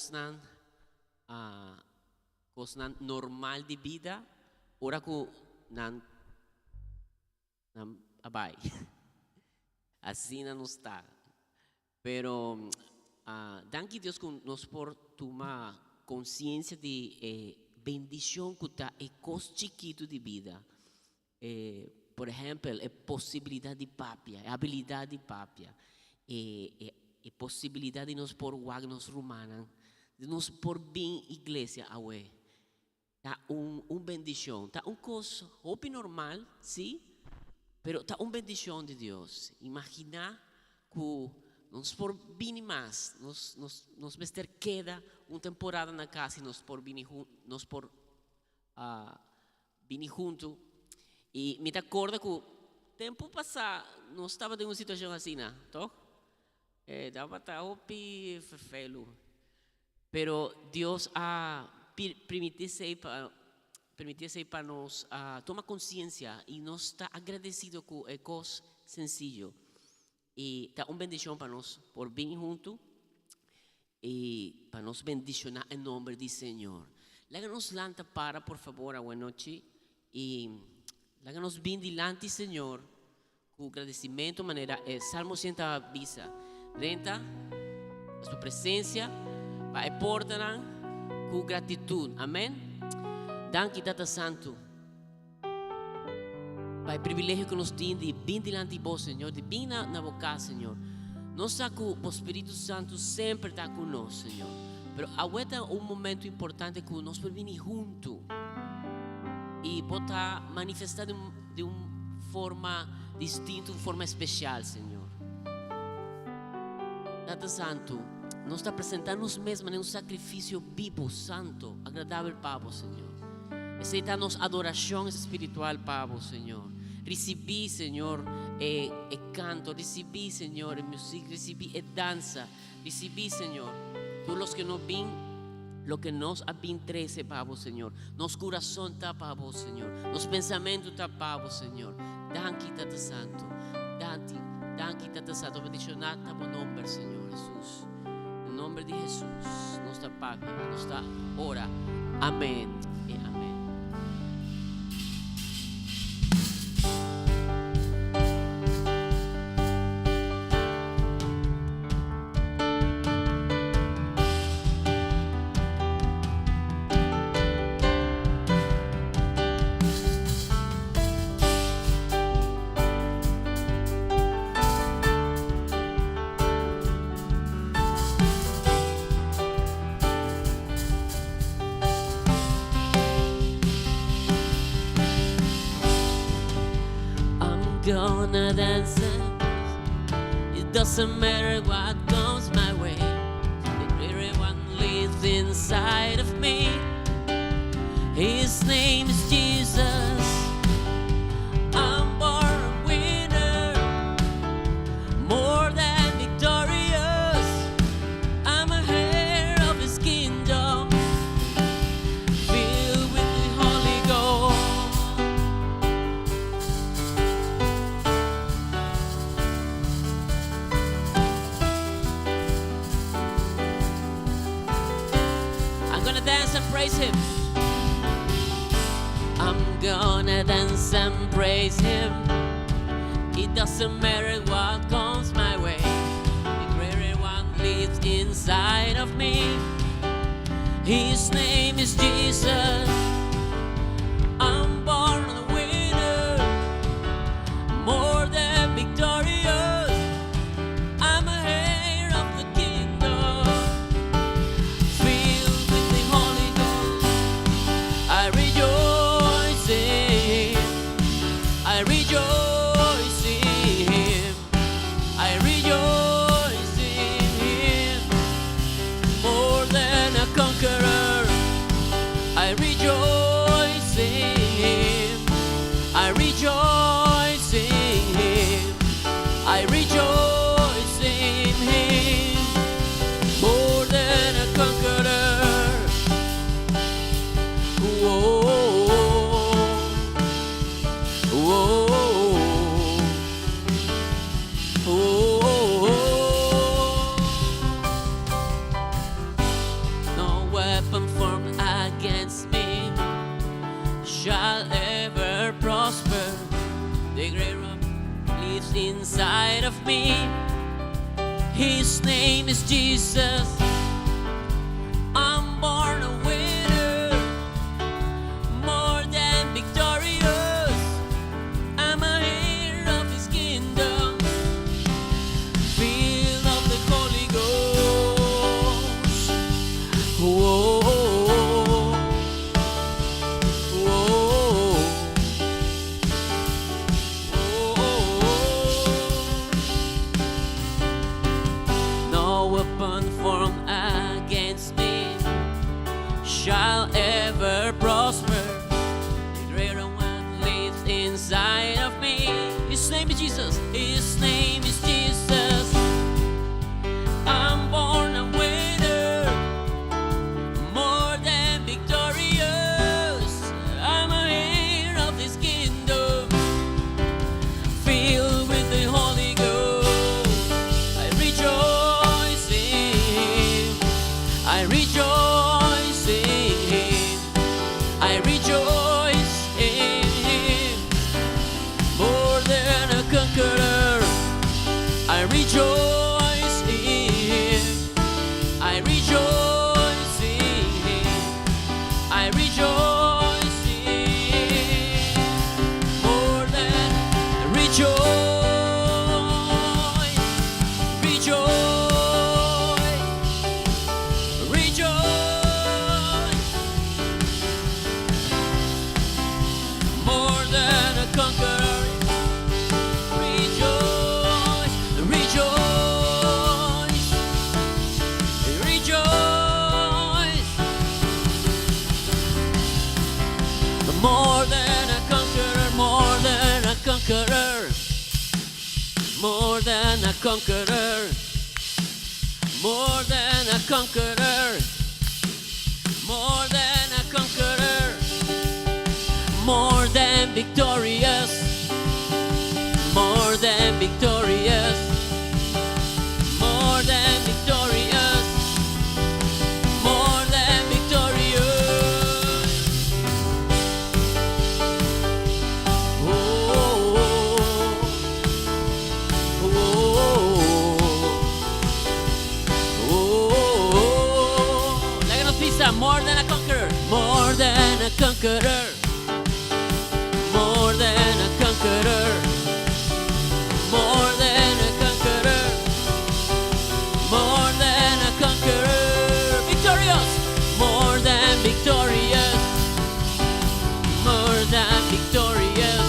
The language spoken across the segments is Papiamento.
kosnan kosnan normal di bida ora ku nan nan a bai. Asina nos ta. Pero danki Dios ku nos por tuma konsiensia di e bendishon ku ta e kos chikitu di bida. E, por ehèmpel, e posibilidat di papia, e abilidat di papia, e, e, e posibilidat di nos por wak nos rumannan, di nos por bin iglesia awe. Ta un, un bendishon. Ta un kos hopi normal, sí, pero ta un bendishon di Dios. Imaginá ku nos por bini mas, nos, nos, nos mester keda un temporada na kas i nos por bini, nos por uh, bini huntu. I mi ta korda ku tempu pasá nos tabata den un situashon asina, tòg? E tabata hopi ferfelu. Pero Dios a permití esei pa permití esei pa nos a tuma konsiensia i nos ta agradesido ku e kos sensiyo. I ta un bendishon pa nos por bini huntu i pa nos bendishoná e nomber di Señor. Laga nos lanta para por fabor awanochi i laga nos bin dilanti Señor ku gradisimentu manera e Salmo 100 ta bisa. Drenta na su presensia pa e portanan ku gratitut. Amen. Danki Tata Santu. Pa e privilegio ku nos tin di bin dilanti bo, Señor, di bin na, na bo kas, Señor. Nos sa ku bo Spiritu Santu semper ta ku nos, Señor. Pero awe ta un momento importante ku nos por bini huntu i bo ta manifestá di un, di un forma distinto, un forma espesial, Señor. Tata Santu, nos ta presentá nos mes manera un sakrifisio bibu, santo, agradabel pa bo, Señor. Esei ta nos adorashon espiritual pa bo, Señor. Risibí, Señor, e, e kanto, risibí, Señor, e muzik, risibí e dansa, risibí, Señor, tur los ke no bin, loke nos a bin trese pa bo, Señor. Nos kurason ta pa bo, Señor. Nos pensamentu ta pa bo, Señor. Danki, Tata Santu. Danki, danki, Tata Santu. Bendishoná ta bo nomber, Señor Hesus. Den nomber di Hesus nos ta papia, nos ta ora. Amen i amen. I'm gonna dance It doesn't matter what comes my way The greater one lives inside of me His name is Jesus I'm born a winner More than victorious I'm a heir of his kingdom Filled with the Holy Ghost I'm gonna dance and praise him I'm gonna dance and praise him It doesn't matter what comes my way The greater one lives inside of me His name is Jesus I'm born a winner More than victorious I'm a heir of the kingdom Filled with the Holy Ghost I rejoice in Him I rejoice in Him I rejoice in Him More than a conqueror I rejoice. inside of me. His name is Jesus. I'm born a winner, more than victorious. I'm a heir of His kingdom, filled of the Holy Ghost. Whoa, whoa, whoa. No weapon formed against me shall ever prosper. The greater one lives inside of me. His name is Jesus. His name is Jesus. I'm born a winner, more than victorious. I'm a heir of this kingdom, filled with the Holy Ghost. I rejoice in Him. I rejoice in Him. I rejoice in Him. More than a conqueror. I rejoice in Him. I rejoice in Him. I rejoice in Him. More than rejoice, rejoice, rejoice. More than a conqueror. Rejoice, rejoice, rejoice. More than a conqueror, more than a conqueror, more than a conqueror, more than a conqueror, more than a conqueror, more than victorious, more than victorious, more than victorious, more than victorious. Oh, oh, oh, oh. Laga nos bisa, more than a conqueror, more than a conqueror, more than a conqueror, more than a conqueror, more than a conqueror, victorious, more than victorious, more than victorious,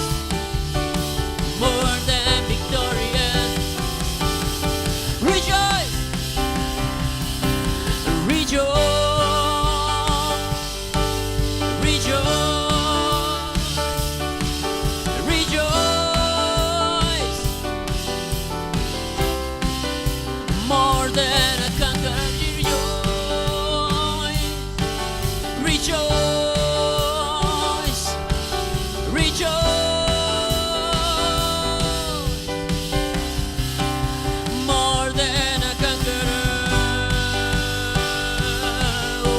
more than victorious. Rejoice, rejoice, rejoice, rejoice. More than a conqueror, rejoice, rejoice, rejoice. More than a conqueror. Oh,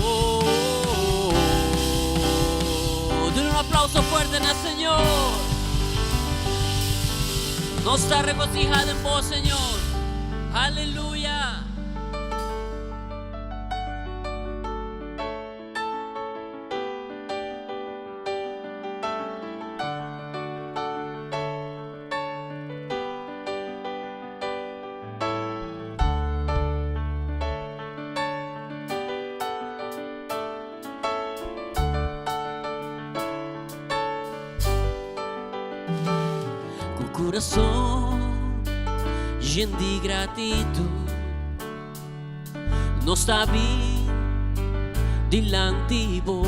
oh, oh. Oh, duna un aplauso fuerte na Señor. Nos ta regosihá den bo, Señor. Aleluya. Ku kurason yen di gratitut, nos ta bin dilanti bo.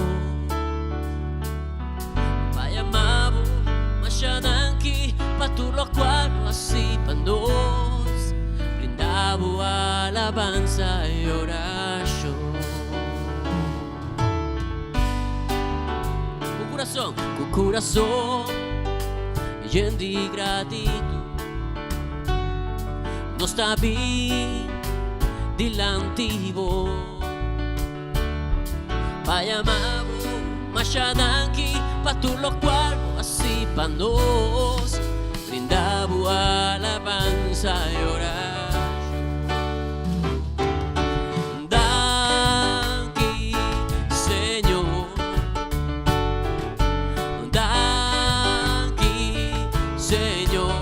Pa yama bo, masha danki pa tur lokual bo a hasi pa nos. Brinda bo alabansa i orashon. Kurason, ku kurason yen di gratitut, nos ta bin dilanti bo pa yama bo masha danki pa tur lokual bo a hasi pa nos, brinda bo alabansa i orashon. Danki, Señor. Danki, Señor.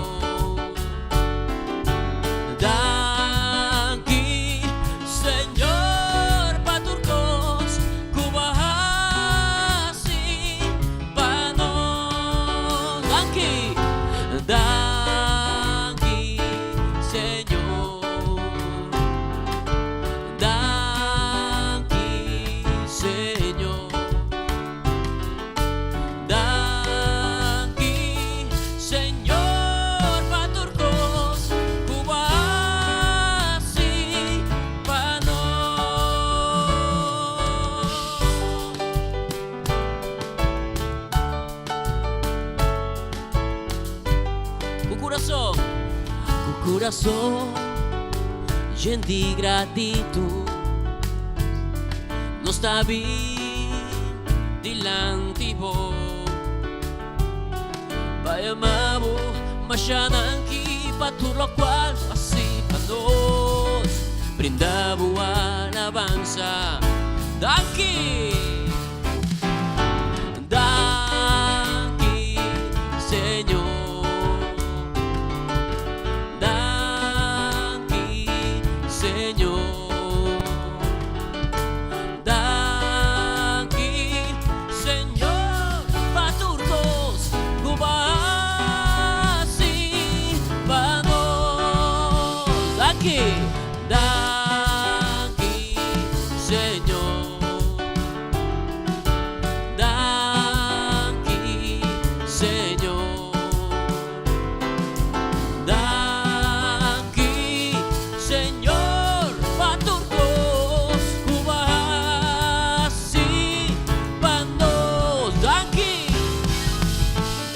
Danki, Señor, pa tur kos ku bo a hasi pa nos. Danki, danki, Señor. Danki, Señor. Danki, Señor, pa tur kos ku bo a hasi pa nos. Ku kurason, ku kurason yen di gratitut, nos ta bin dilanti bo pa yama bo masha danki pa tur lokual bo hasi pa nos, brinda bo alabansa. Danki! Danki, Señor. Danki, Señor. Danki, Señor, pa tur kos ku bo a hasi pa nos. Danki, danki, Señor. Danki, Señor. Danki, Señor, pa tur kos ku bo a hasi pa nos. Danki,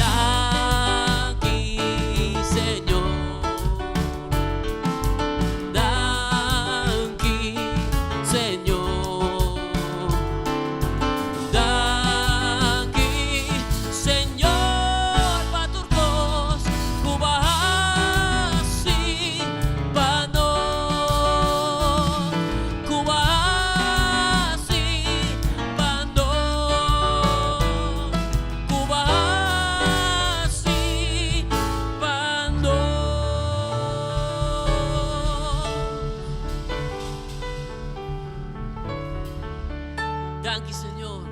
danki, Señor. Danki, Señor. Danki, Señor, pa tur kos ku bo a hasi pa nos. Ku bo a hasi pa nos. Ku bo a hasi pa nos. Danki, Señor.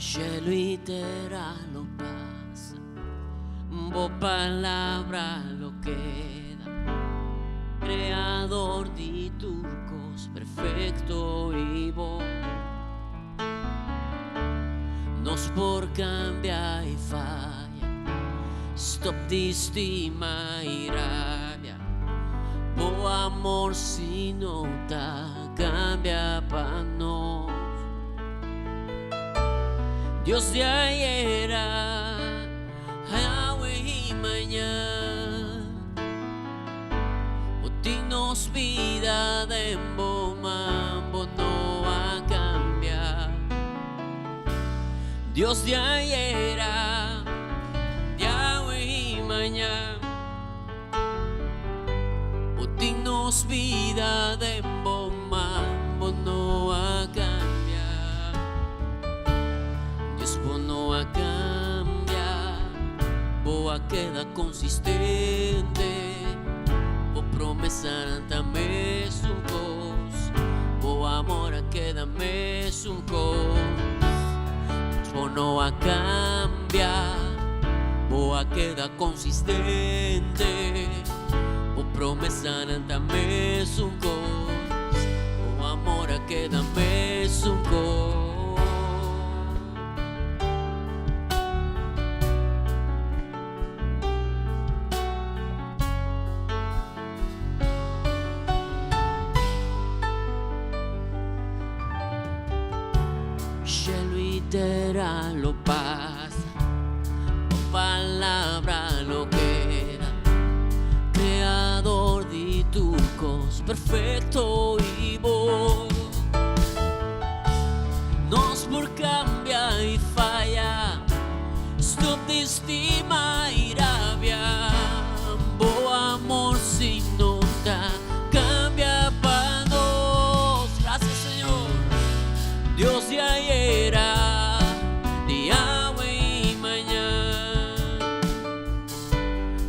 Shelu i tera lo pasa, bo palabra lo keda. Kreador di tur kos, perfekto i bon. Nos por kambia i faya, stòp di stima i rabia. Bo amor si no ta kambia pa nos. Dios di ayera, awe i mañan. Bo tin nos bida den bo man, bo no a kambia. Dios di ayera, di awe i mañan. Bo tin nos bida den bo man, bo no a kambia. Dios bo no a kambia, bo a keda konsistente. Bo promesanan ta mesun kos, bo amor a keda mesun kos. Dios bo no a kambia, bo a keda konsistente. Bo promesanan ta mesun kos, bo amor a keda mesun kos. tera lo pasa, bo palabra lo keda. Kreador di tur kos, perfekto i bon. Nos por kambia i faya, stòp di stima i rabia. Bo amor sí no ta kambia pa nos. Gracias, Señor. Dios di ayera, di awe i mañan.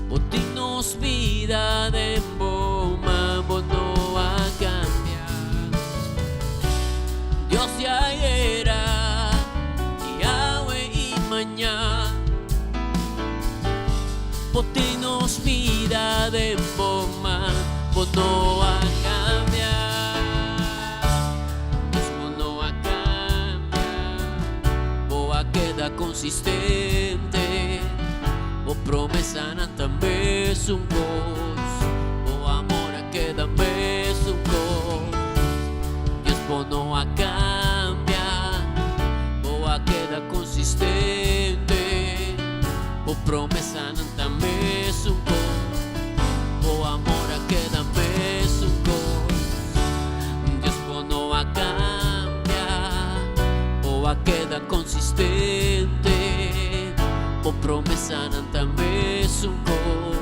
Bo tin nos bida den bo man, bo no a kambia. Dios di ayera, di awe i mañan. Bo tin nos bida den bo man, bo no a kambia. Dios, bo no a kambia, bo a keda konsistente. Bo promesanan ta mesun kos, bo amor a keda mesun kos. Dios, bo no a kambia, bo a keda konsistente. Bo promesanan ta mesun kos, bo amor a keda mesun kos. Dios, bo no a kambia, bo a keda konsistente. Bo promesanan ta mesun kos,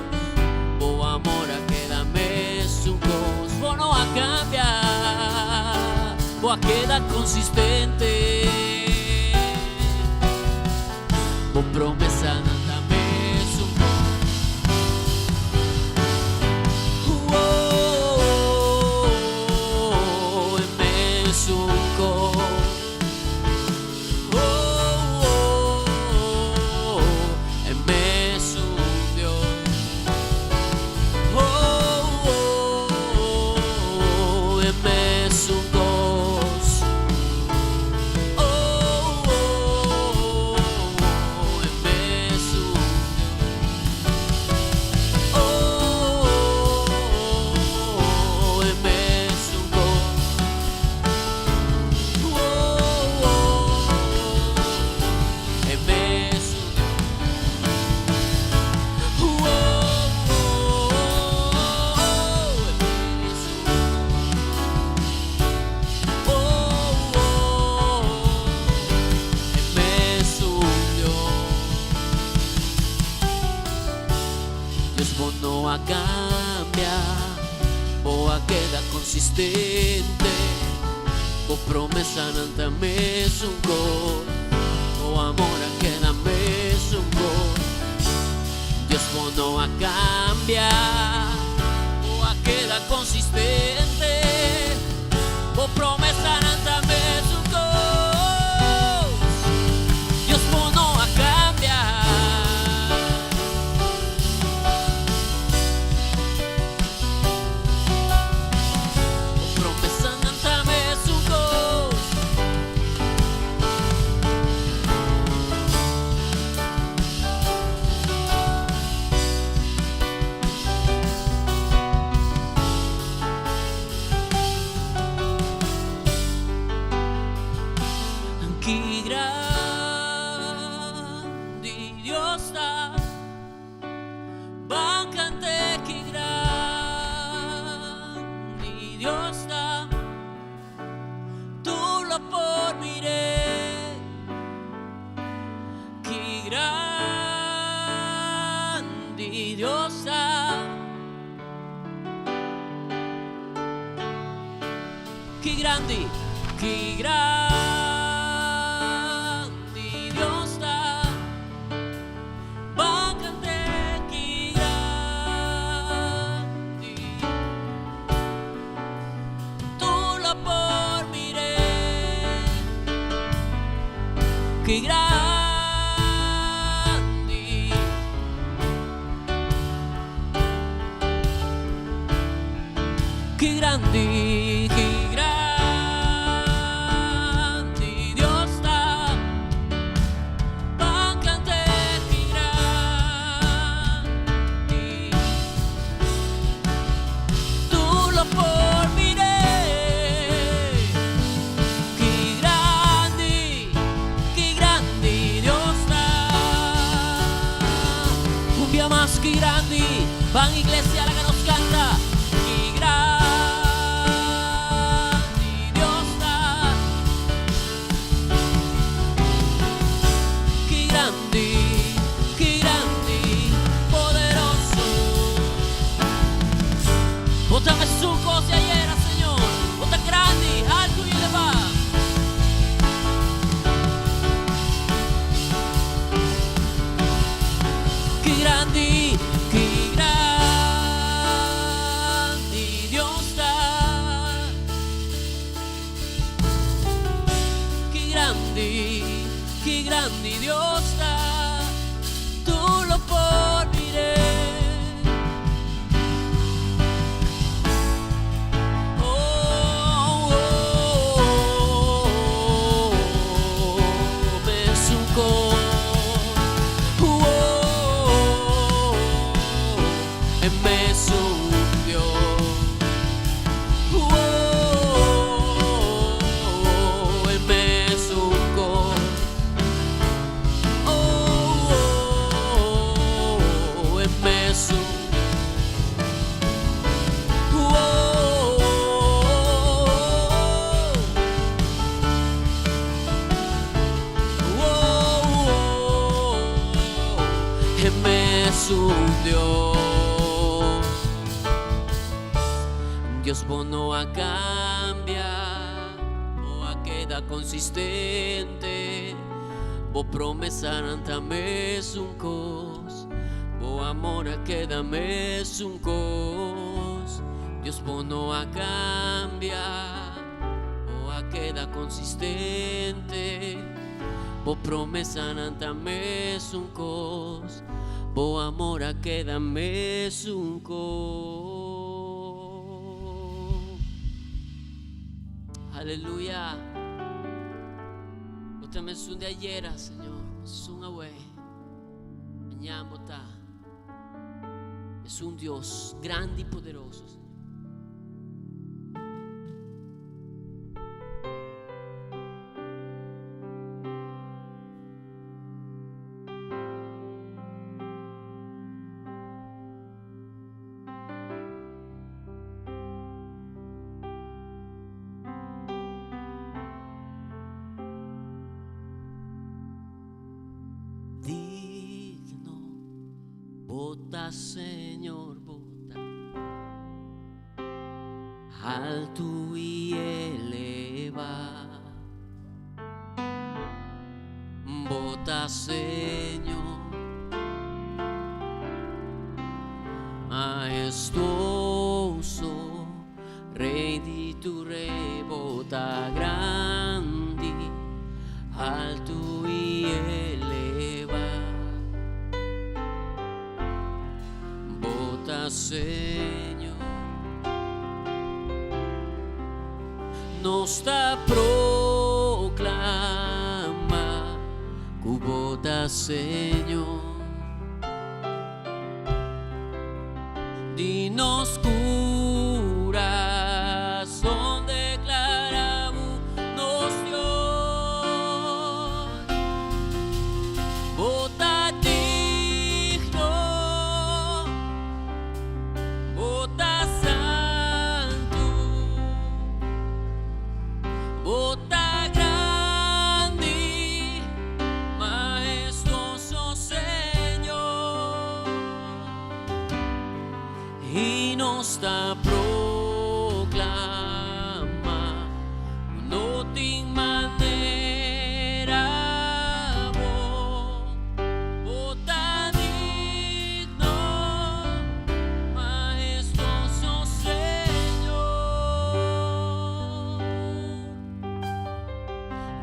bo amor a keda mesun kos. Bo no a kambia, bo a keda konsistente. Bo promesanan ta mesun kos. Oh, mesun kos. Oh, oh, mesun Dios. Oh, oh, mesun kos. Oh, oh, mesun Dios. Oh, oh, mesun kos. Oh, oh, mesun Dios. Oh, oh, mesun. Oh, oh, mesun Dios. Dios, bo no a kambia, bo a keda konsistente. Bo promesanan ta mesun kos, bo amor a keda mesun kos. Dios, bo no a kambia, bo a keda konsistente. Bo promesanan ta mesun kos. Dios, bo no a kambia. Bo promesanan ta mesun kos. Ki grandi Dios ta, ban kant'é, ki grandi Dios ta, tur lo por mir'é. Ki grandi Dios ta, ki grandi Dios ta, ban kant'é, ki grandi. Tur lo por mir'é. Ki grandi. Ki grandi, ki grandi Dios ta. Ban kant'é, ki grandi. Tur lo por mir'é. Ki grandi, ki Grandi, ki grandi Dios ta, tur lo por mir'é. Oh, oh, oh, mesun kos. Oh, oh, oh, mesun Dios. Oh, oh, oh, mesun kos. Oh, oh, oh, mesun. Oh, oh, oh, oh, mesun Dios. Dios bo no a kambia, bo a keda konsistente. Bo promesanan ta mesun kos, bo amor a keda mesun kos. Dios bo no a kambia, bo a keda konsistente. Bo promesanan ta mesun kos, bo amor a keda mesun kos. Aleluya. Bo ta mesun di ayera, Señor. Mesun awe. Mañan bo ta. Mesun Dios grandi i poderoso, Señor. Digno, bo ta, Señor, bo ta altu i elevá. Bo ta, Señor, mahestuoso, Rei di tur rei, bo ta grandi, altu i elevá. Bo ta, Señor, nos ta proklamá ku bo ta Señor. Di nos kurason deklará bo nos Dios. Bo ta digno, bo ta santu, bo ta grandi, mahestuoso Señor. I nos ta proklamá, no tin manera bo, bo ta digno, mahestuoso Señor.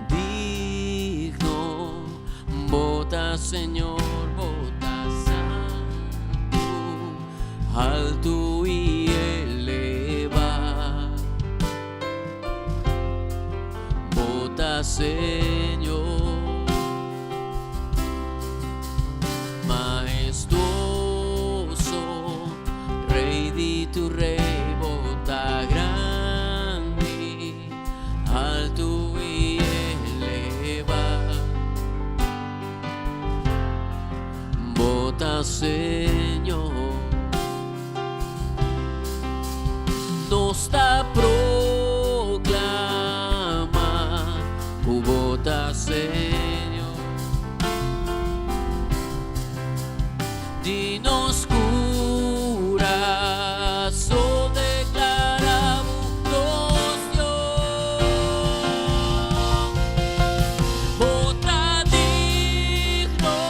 Digno, bo ta, Señor, bo ta santu, altu i elevá. Bo ta, Señor, mahestuoso, Rei di tur rei, bo ta grandi, altu i elevá. Bo ta, Señor, nos ta proklamá, bo ta, Señor. Di nos kurason deklará bo nos Dios. Bo ta digno,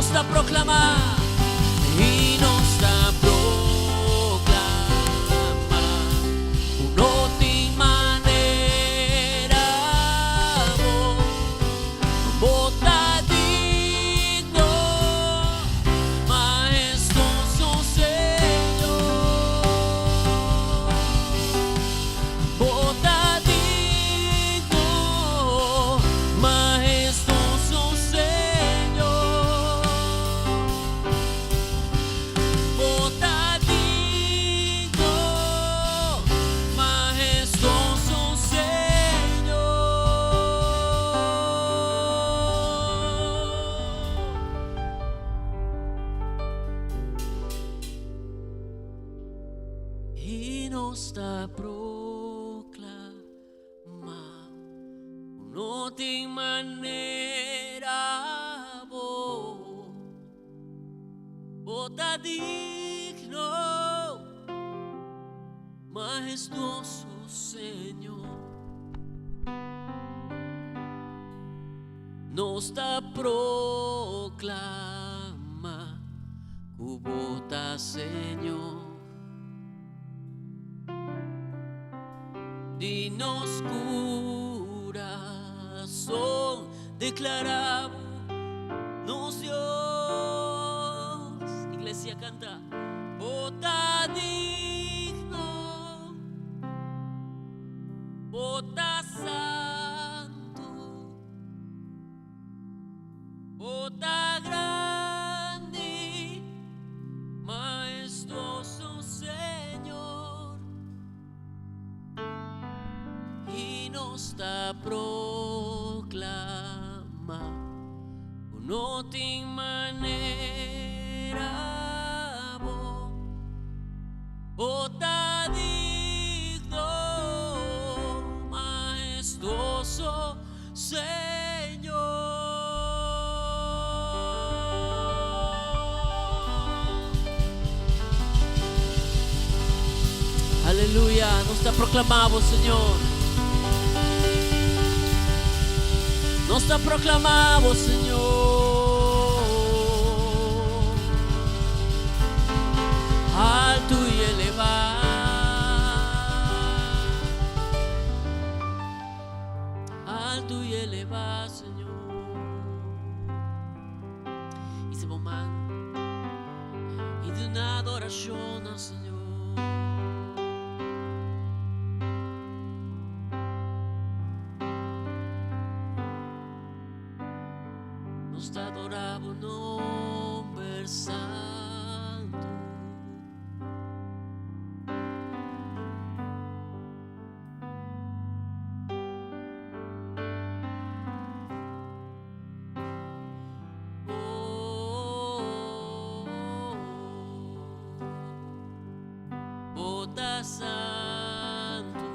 Nos ta proklamá. I nos ta proklamá. Ku no tin manera bo. Bo ta digno, mahestuoso Señor. Bo ta digno, mahestuoso Señor. Bo ta digno, mahestuoso Señor. I nos ta proklamá ku no tin manera bo. Bo ta digno, mahestuoso Señor. Nos ta proklamá ku bo ta Señor. Di nos kurason deklará bo nos Dios. Iglesia kanta, Bo ta digno, bo ta santu, bo ta grandi, mahestuoso Señor. I nos ta proklamá ku no tin manera bo. Bo ta digno, mahestuoso Señor. Aleluya, nos ta proklamá bo, Señor. Nos ta proklamá bo, Señor. Altu i elevá. Altu i elevá, Señor. Hisa bo man i duna adorashon na Señor. Nos ta adorá bo nomber santu. Bo ta santu.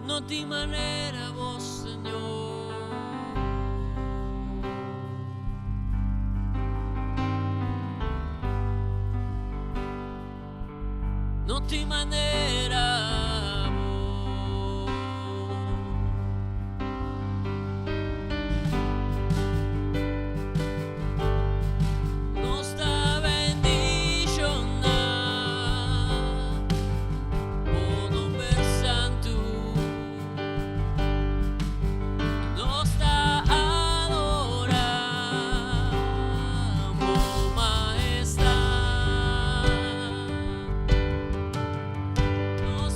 No tin manera bo, Señor. No tin manera bo. Nos ta bendishoná bo nomber santu. Nos ta adorá bo mahestat. Nos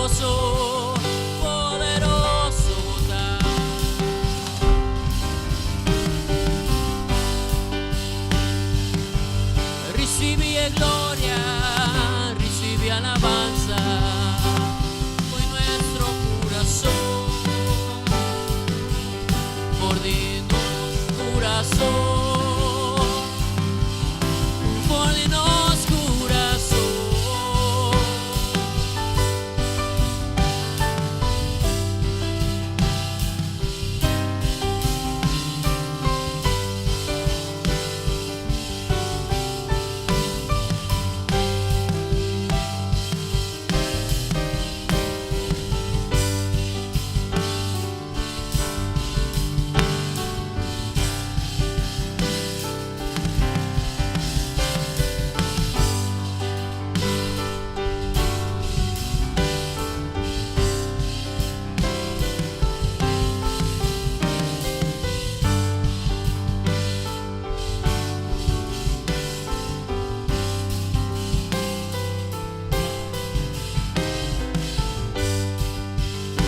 Poderoso, poderoso bo ta. Ricibi e gloria, ricibi alabanza, con nuestro corazón, for di nos corazón, for di nos corazón.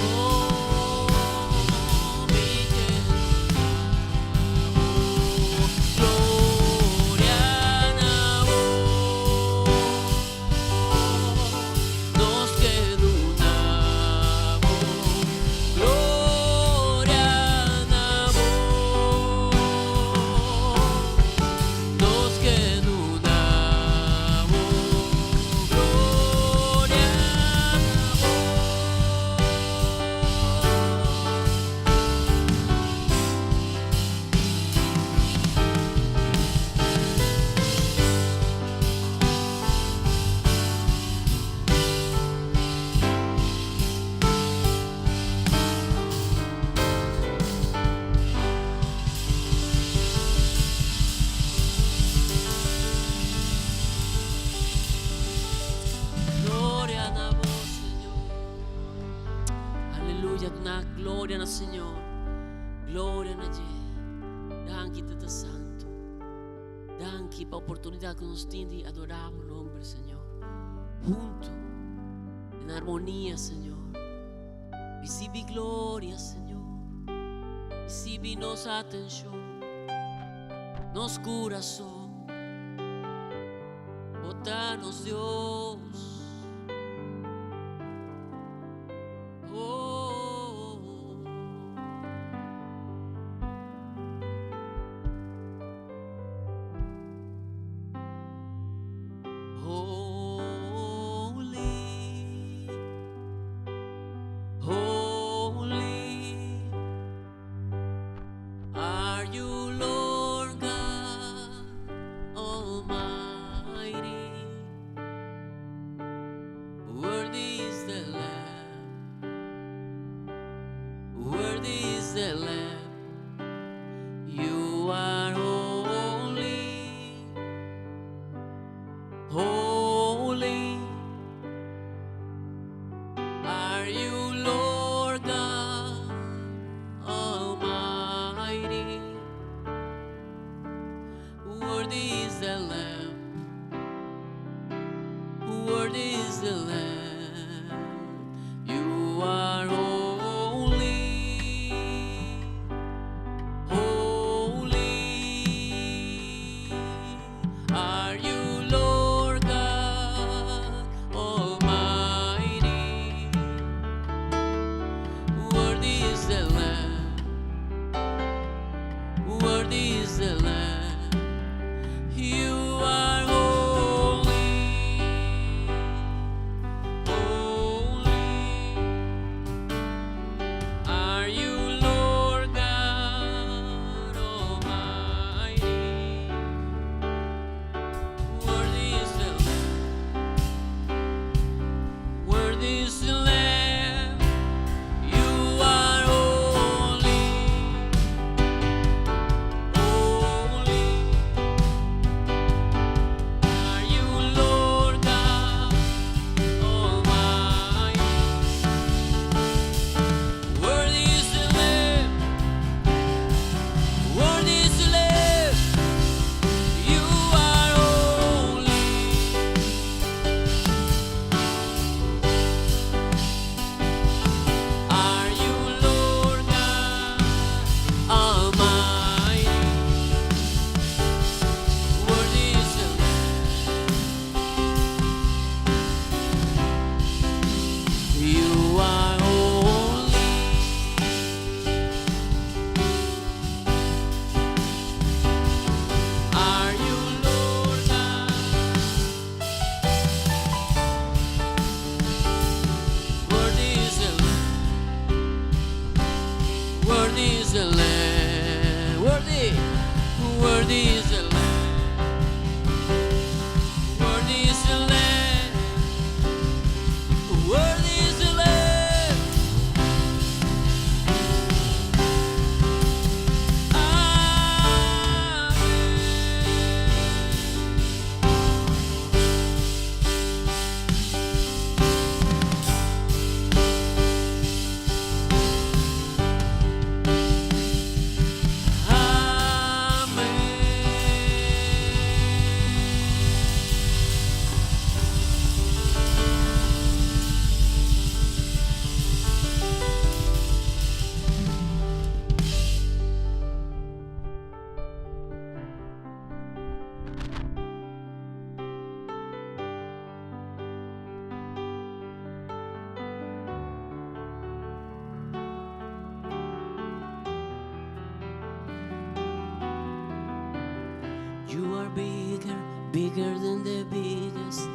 Oh, mi ke gloria na bo. Nos ke duna bo, gloria na bo. Nos ke duna bo, gloria na bo. Gloria na bo, Señor. Aleluya, na gloria na Señor. Gloria na dje. Danki, Tata Santo. Danki pa e oportunidad cu nos tin di adora bo nomber, Señor. Hunto, den armonia, Señor. Ricibi gloria, Señor. Ricibi nos atencion, nos curason. Bo ta nos Dios. Oh. Holy, holy are you, Lord God Almighty. Worthy is the Lamb, worthy is the Lamb. You are holy, holy. Are you, Lord God Almighty? Worthy is the Lamb, worthy is the Lamb. You are holy, holy. Are you, Lord God Almighty? Worthy is the Lamb, worthy is the Lamb. You are holy, Bigger than the biggest.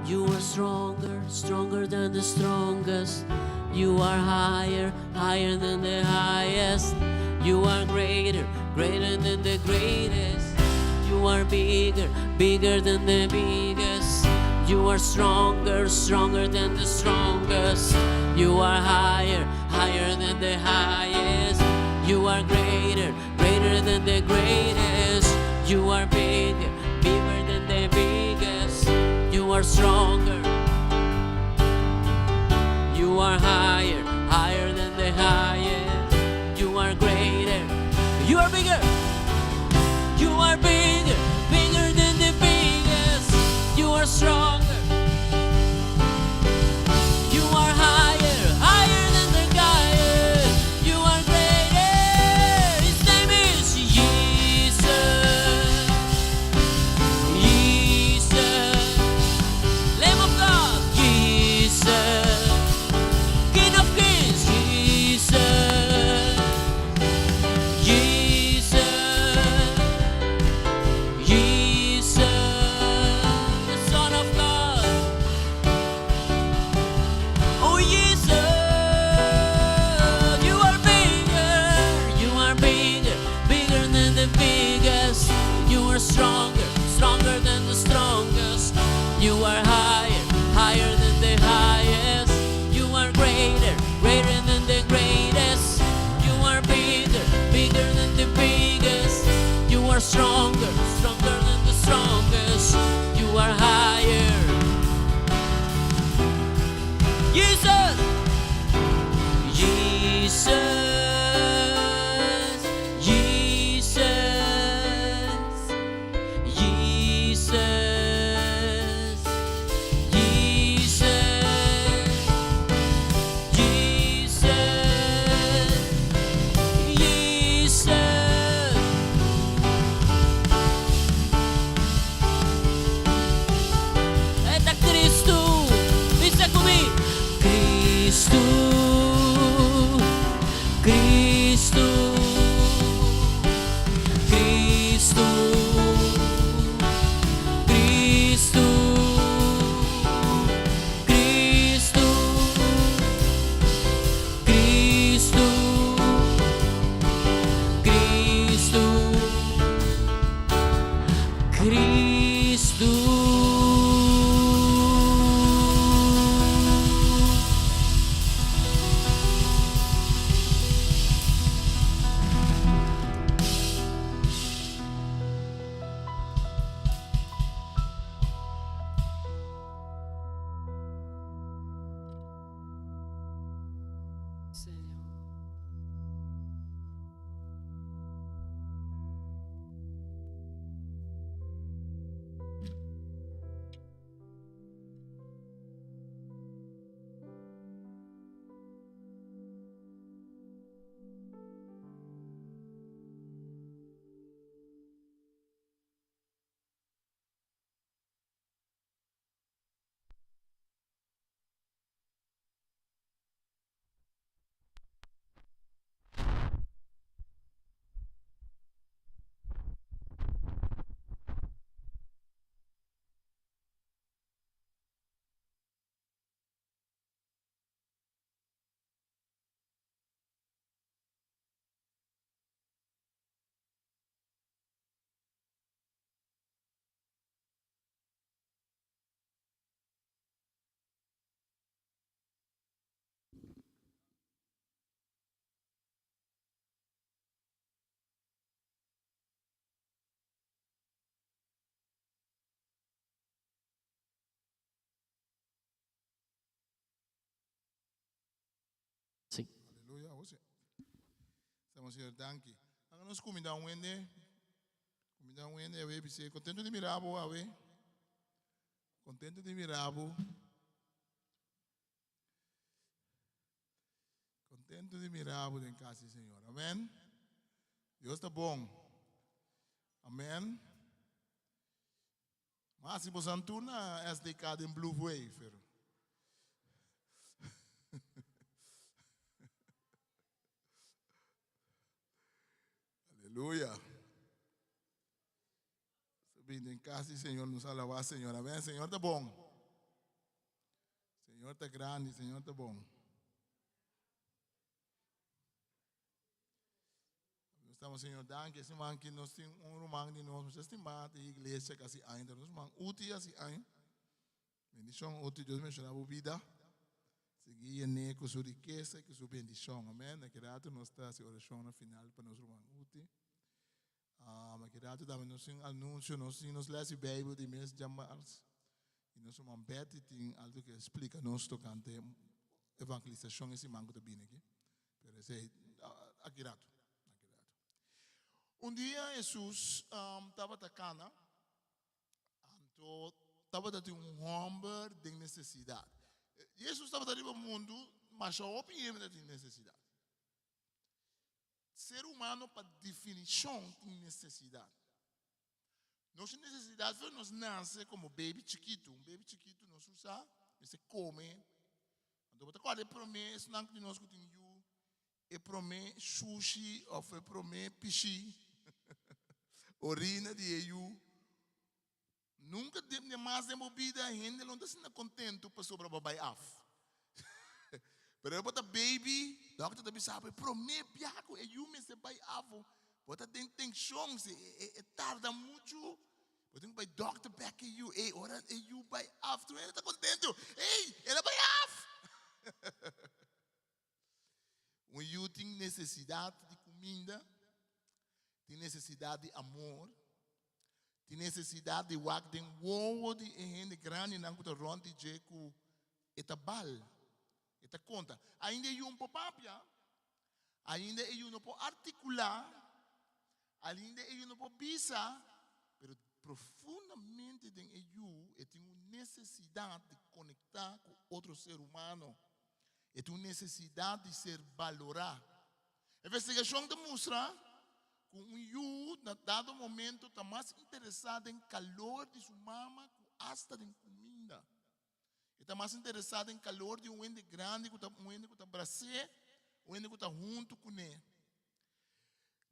You are stronger, stronger than the strongest. You are higher, higher than the highest. You are greater, greater than the greatest. You are bigger, bigger than the biggest. You are stronger, stronger than the strongest. You are higher, higher than the highest. You are greater, greater than the greatest. You are bigger, bigger than the biggest. You are stronger. You are higher, higher than the highest. You are greater. You are bigger. You are bigger, bigger than the biggest. You are stronger. You are higher, higher than the highest. You are greater. His name is Jesus. Jesus. Lamb of God. Jesus. King of Kings. Jesus. Jesus. Jesus, the Son of God. Oh, Jesus, you are bigger, you are bigger, bigger than the biggest. You are stronger, stronger than the strongest. You are higher, higher than the highest. You are greater, greater than the greatest. You are bigger, bigger than the biggest. You are stronger, stronger than the strongest. You are higher. Jesus! Jesus! Jesus! Jesus! Jesus! Jesus! Jesus! E ta Cristo! Bisa cu mi! Cristo! Cristo! Cristo! Cristo! Cristo! Cristo! Cristo! Cristo! Señor. Sí. Aleluya, José. Estamos Señor, danki. Laga nos cuminda un hende. Cuminda un hende, awe, bis'é, contento di mira bo, awe. Contento di mira bo. Contento di mira bo den casa di Señor. Amen. Dios ta bon. Amen. Mas si bosan tur na SDK den Blue Wave, pero. Aleluya. bin den kas di Señor, nos alabá Señor. Amén. Señor ta bon. Señor ta grandi, Señor ta bon. Nos estamos Señor danki. Ese man ki nos tin un ruman di nos, nos estimá di iglesia kasi aña, nos man uti asi aña. Bendishon uti, Dios bendishoná bo bida. Sigui yené ku su rikesa i ku su bendishon. Amén. Aki rato nos ta hasi orashon na final pa nos ruman uti. Aki rato tambe nos tin anunsio, nos tin nos les di Beibel di mes djamars. I nos ruman Betty tin algu ke splika nos tokante evangelisashon e siman ku ta bini aki. Pero esei aki rato, aki rato. Un dia Hesus tabata kana. Anto tabata tin un hòmber den nesesidat. Jesus tabata riba mundu, masha hopi hende tin nesesidat. Ser humano pa definishon tin nesesidat. Nos tin nesesidat for nos nase komo baby chikitu. Un baby chikitu nos usa mester kome. Anto bo ta kòrda e promé esnan di nos ku tin yu, E promé shushi òf e promé pishi, orina di e yu. Nunka den mas den bo bida hende lo no ta asina kontentu pasobra bo a bai af. Pero ora bo ta baby, dòkter ta bisa bo e promé biaha ku e yu mester bai af, bo ta den tenshon, si e tarda muchu, bo tin ku bai dòkter bèk e yu. Ey, ora e yu bai af, tur hende ta kontentu, ey, el a bai af! Un yu tin nesesidat di kuminda, tin nesesidat di amor, tin nesesidat di wak den wowo di e hende grandinan ku ta rònt di dje ku e ta bal, e ta konta. Ainda e yu no por papia, ainda e yu no por artikulá, ainda e yu no por bisa, pero profundamente den e yu e tin un nesesidat di konektá ku otro ser humano. E tin un nesesidat di ser balorá. Investigashon ta mustra ku un yu na dado momento ta mas interesá den kalor di su mama ku asta den kuminda. E ta mas interesá den kalor di un hende grandi ku ta un hende ku ta bras'é, un hende ku ta huntu kuné.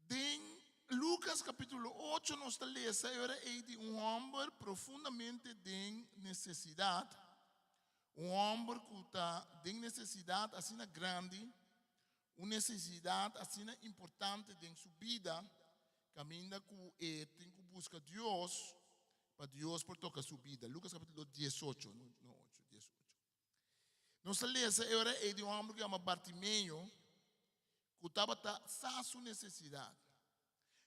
Den Lucas capítulo 8 nos ta lesa e ora ei di un hòmber profundamente den nesesidat. Un hòmber ku ta den nesesidat asina grandi, un nesesidat asina importante den su bida, kaminda ku e tin ku buska Dios pa Dios por toka su bida. Lukas kapítulo diesocho, no ocho, diesocho. Nos ta lesa e ora ei di un hòmber ku yama Bartimeo, ku tabata sa su nesesidat.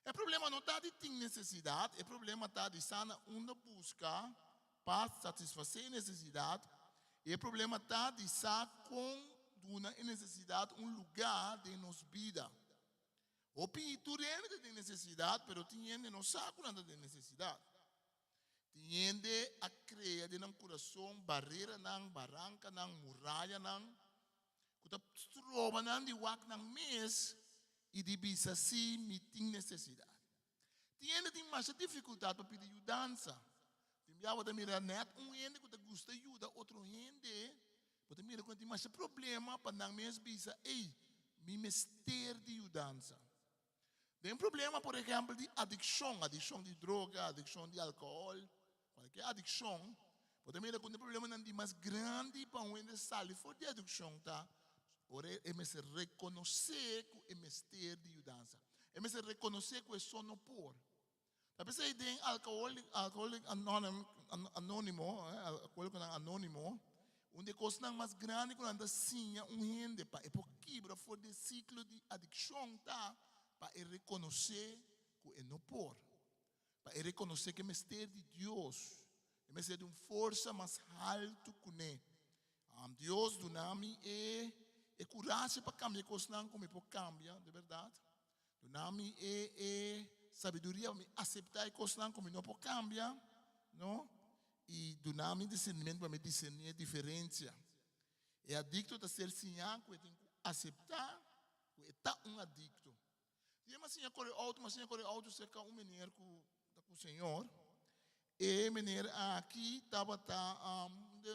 E problema no ta di tin nesesidat, e problema ta di sa na unda buska pa satisfasé e nesesidat, i e problema ta di sa kon duna e nesesidat un lugá den nos bida. Hopi tur hende ta den nesesidat, pero tin hende no sa ku nan ta den nesesidat. Tin hende a krea den nan kurason bareranan, barankanan, murayanan, ku ta stroba nan di wak nan mes i di bisa, Sí, mi tin nesesidat. Tin hende tin masha difikultat pa pidi yudansa. Tin bia bo ta mira nèt un hende ku ta gusta yuda otro hende, bo ta mira ku nan tin masha problema pa nan mes bisa, Ey, mi mester di yudansa. Den problema, por ehèmpel, di adikshon, adikshon di droga, adikshon di alkohòl, kualke adikshon, bo ta mira ku un di e problemanan di mas grandi pa un hende sali for di adikshon ta ora e mester rekonosé ku e mester di yudansa. E mester rekonosé ku e so no por. Ta p'esei den Alcoholic Anonimo, Alcoholiconan Anonimo, un di e kosnan mas grandi ku nan ta siña un hende pa e por kibra for di e siklo di adikshon ta pa e rekonosé ku e no por, pa e rekonosé ku e mester di Dios, e mester di un forsa mas haltu kuné. Dios duna mi e e kurashi pa kambia e kosnan ku mi por kambia, di bèrdat. Duna mi e e sabiduria pa mi aseptá e kosnan ku mi no por kambia, no? I duna mi discernimentu pa mi discerní e diferensia. E adikto ta ser siñá ku e tin ku aseptá ku e ta un adikto. Dia mi a siña kore outo, mi a siña kore outo serka un meneer ku ta ku señor. E meneer aki tabata,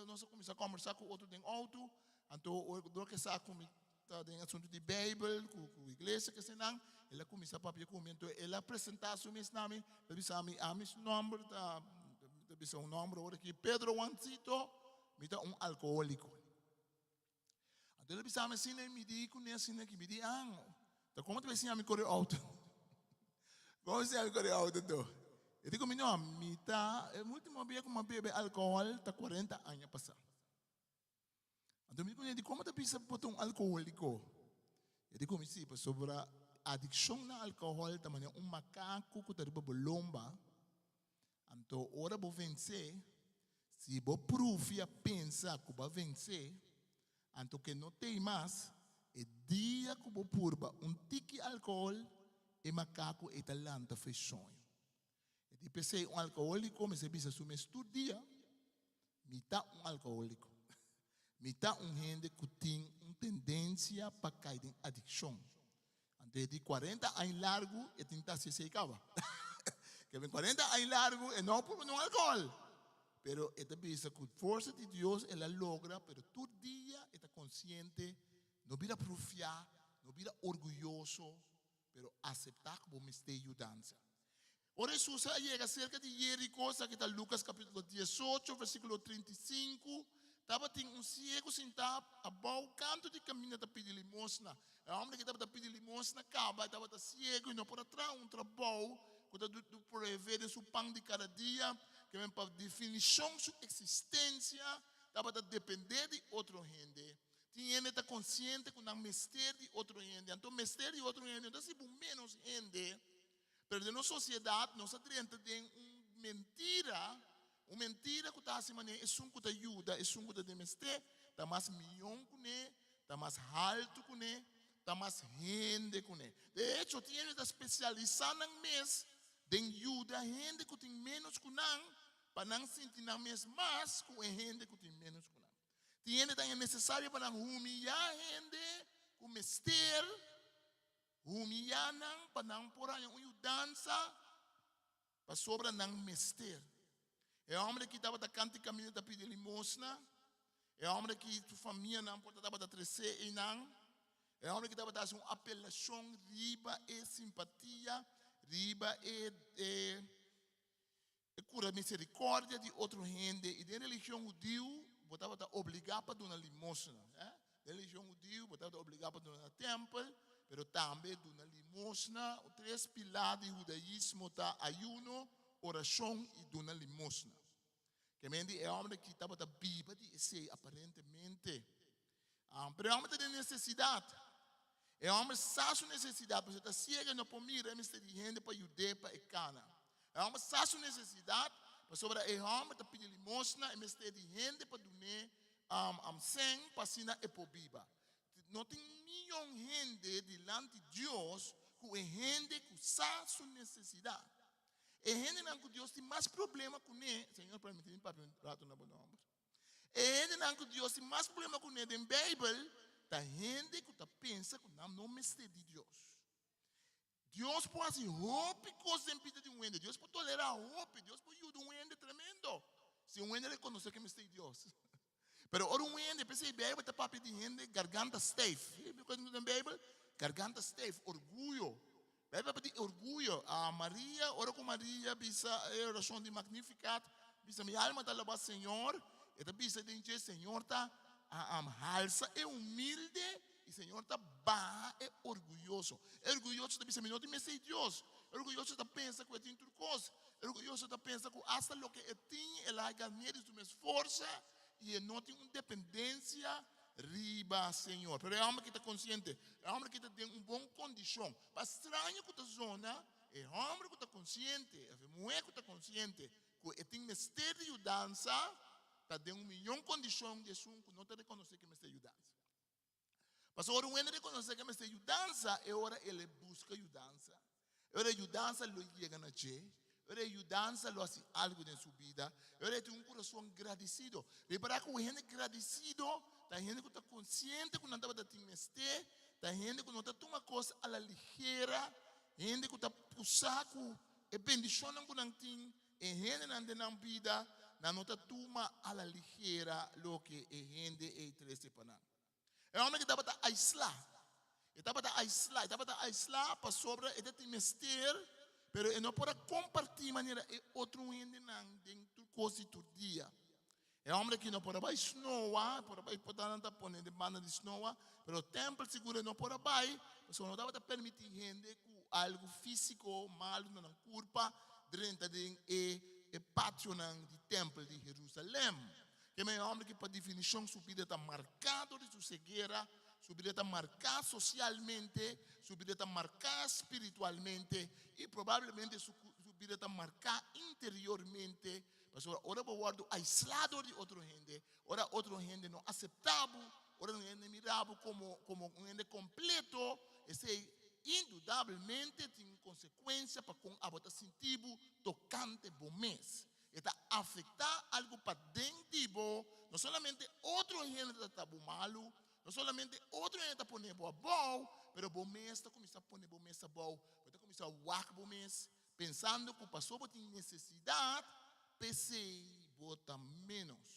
nos a kuminsá kòmbersá ku otro den outo, anto dor ku e sa ku mi. ta den asuntu di Beibel ku ku iglesia ke eseinan, el a kuminsá papia ku mi. Anto el a presentá su mes na mi, el a bisa mi, ami su nòmber ta, mi ta bisa un nòmber awor aki, Pedro Juancito, mi ta un alkohóliko. Anto el a bisa mi asina i mi di kuné asina aki, mi di, ah, ta komo ta bai siña mi kore outo? Komo siña mi kore outo anto? E di ku mi, no, mi ta, e último bia ku mi a bebe alkohòl ta kuarenta aña pasá. Anto mi di kuné, di komo ta bisa bo ta un alkohóliko? E di ku mi, si, pasobra adikshon na alkohòl ta manera un makaku ku ta riba bo lomba, Anto ora bo vensé, si bo prufia pensa ku bo a vensé, anto ke no tei mas, e dia ku bo purba un tiki alkohol, e makaku ei ta lanta fo'i soño. E di p'esei un alkoholiko mester bisa su mes tur dia, Mi ta un alkoholiko. Mi ta un hende ku tin un tendensia pa kai den adikshon. Anto e di kuarenta aña largu e tin ta hasi esei kaba. Ke ben kuarenta aña largu e no purba nun alkohòl. Pero e ta bisa ku forsa di Dios el a logra, pero tur dia e ta konsiente, no bira prufiá, no bira orguyoso, pero aseptá ku bo mester yudansa. Ora Hesus a yega serka di Jeriko, esaki ta Lukas kapítulo diesocho, versíkulo 35, tabatin un siegu sintá abou kantu di kaminda ta pidi limosna. E hòmber aki tabata pidi limosna kaba, e tabata siegu i no por a traha un trabou ku ta provee den su pan di kada dia, ke men pa definishon su eksistensia tabata dependé di otro hende. Tin hende ta konsiente ku nan mester di otro hende, anto mester di otro hende no ta si bo ménos hende. Pero den nos sosiedat nos a drenta den un mentira, un mentira ku ta hasi manera esun ku ta yuda esun ku ta den mester ta mas mion kuné, ta mas haltu kuné, ta mas hende kuné. De hecho, tin hende ta spesialisá nan mes den yuda hende ku tin ménos ku nan pa nan sinti nan mes mas ku e hende ku tin ménos ku nan. Tin hende ta haña nesesario pa nan humiyá hende ku mester. Humiyá nan pa nan por haña un yudansa pasobra nan mester. E hòmber aki tabata kanta e kaminda ta pidi limosna. E hòmber aki su famianan por ta tabata tres'é einan. E hòmber aki tabata hasi un apelashon riba e simpatia, riba e e E kura misericordia di otro hende i den religion hudiu bo tabata obligá pa duna limosna. Den religion hudiu bo tabata obligá pa duna na tempel, pero tambe duna limosna. Tres pilá di hudaismo ta ayuno, orashon i duna limosna. Ke men di e hòmber aki tabata biba di esei aparentemente. Pero e hòmber ta den nesesidat. E hòmber sa su nesesidat, pasobra e ta siegu, e no por mira, e mester di hende pa yud'é pa e kana. E hòmber sa su nesesidat, pasobra e hòmber ta pidi limosna, e mester di hende pa dun'é sèn pa asina e por biba. No tin miyon hende dilanti Dios ku e hende ku sa su nesesidat. E hendenan ku Dios tin mas problema kuné, Señor permití mi papia un ratu na bo nòmber. E hendenan ku Dios tin mas problema kuné den Beibel ta hende ku ta pensa ku nan no mester di Dios. Dios por hasi hopi kos den bida di un hende. Dios por tolerá hopi. Dios por yuda un hende tremendo si un hende rekonosé ku e mester di Dios. Pero ora un hende, p'esei Beibel ta papia di hende garganta stijf. Den Beibel, garganta stijf, orguyo. Beibel papia di orguyo. A Maria, ora ku Maria bisa e orashon di Magnificat, bisa mi alma ta alabá Señor, e ta bisa den dje, Señor ta halsa e humilde i Señor ta baha e orguyoso. E orguyoso ta bisa mi no tin mester di Dios. E orguyoso ta pensa ku e tin tur kos. E orguyoso ta pensa ku asta loke e tin el a gan'é di su mes forsa i e no tin un dependensia riba Señor. Pero e hòmber ki ta konsiente, e hòmber ki ta den un bon kondishon, pa straño ku ta zona, e hòmber ku ta konsiente, òf e muhé ku ta konsiente ku e tin mester di yudansa, ta den un miyon kondishon di esun ku no ta rekonosé ku e mester yudansa. Pasobra ora un hende rekonosé ku e mester yudansa, e ora el e buska yudansa. E ora e yudansa lo yega na dje. E ora e yudansa lo hasi algu den su bida. E ora e tin un kurason gradisido. Repará ku hende gradisido ta hende ku ta konsiente ku nan tabata tin mester, ta hende ku no ta tuma kos a la ligera, hende ku ta pusa ku e bendishonnan ku nan tin, e hendenan den nan bida, nan no ta tuma a la ligera loke e hende ei trese pa nan. E hòmber aki tabata aislá. E tabata aislá, e tabata aislá pasobra e ta tin mester, pero e no por a kompartí manera e otro hendenan den tur kos di tur dia. E hòmber aki no por a bai snoa, por a bai por ta nan ta pone den banda di snoa, pero tèmpel sigur e no por a bai, pasobra no tabata permití hende ku algu físiko malu na nan kurpa drenta den e e pationan di tèmpel di Herusalèm. Keme e hòmber ki pa definishon su bida ta marká dor di su seguera, su bida ta marká sosialmente, su bida ta marká spiritualmente i probablemente su su bida ta marká interiormente, pasobra ora bo wòrdu aislá dor di otro hende, ora otro hende no aseptá bo, ora un hende mira bo komo komo un hende kompleto, esei indudablemente tin konsekuensia pa kon abo ta sinti bo tokante bo mes. E ta afektá algu paden di bo. No solamente otro hende ta trata bo malu, no solamente otro hende ta pone bo abou, pero bo mes ta kuminsá pone bo mes abou. Bo ta kuminsá wak bo mes, pensando ku pasobra bo tin nesesidat, p'esei bo ta ménos.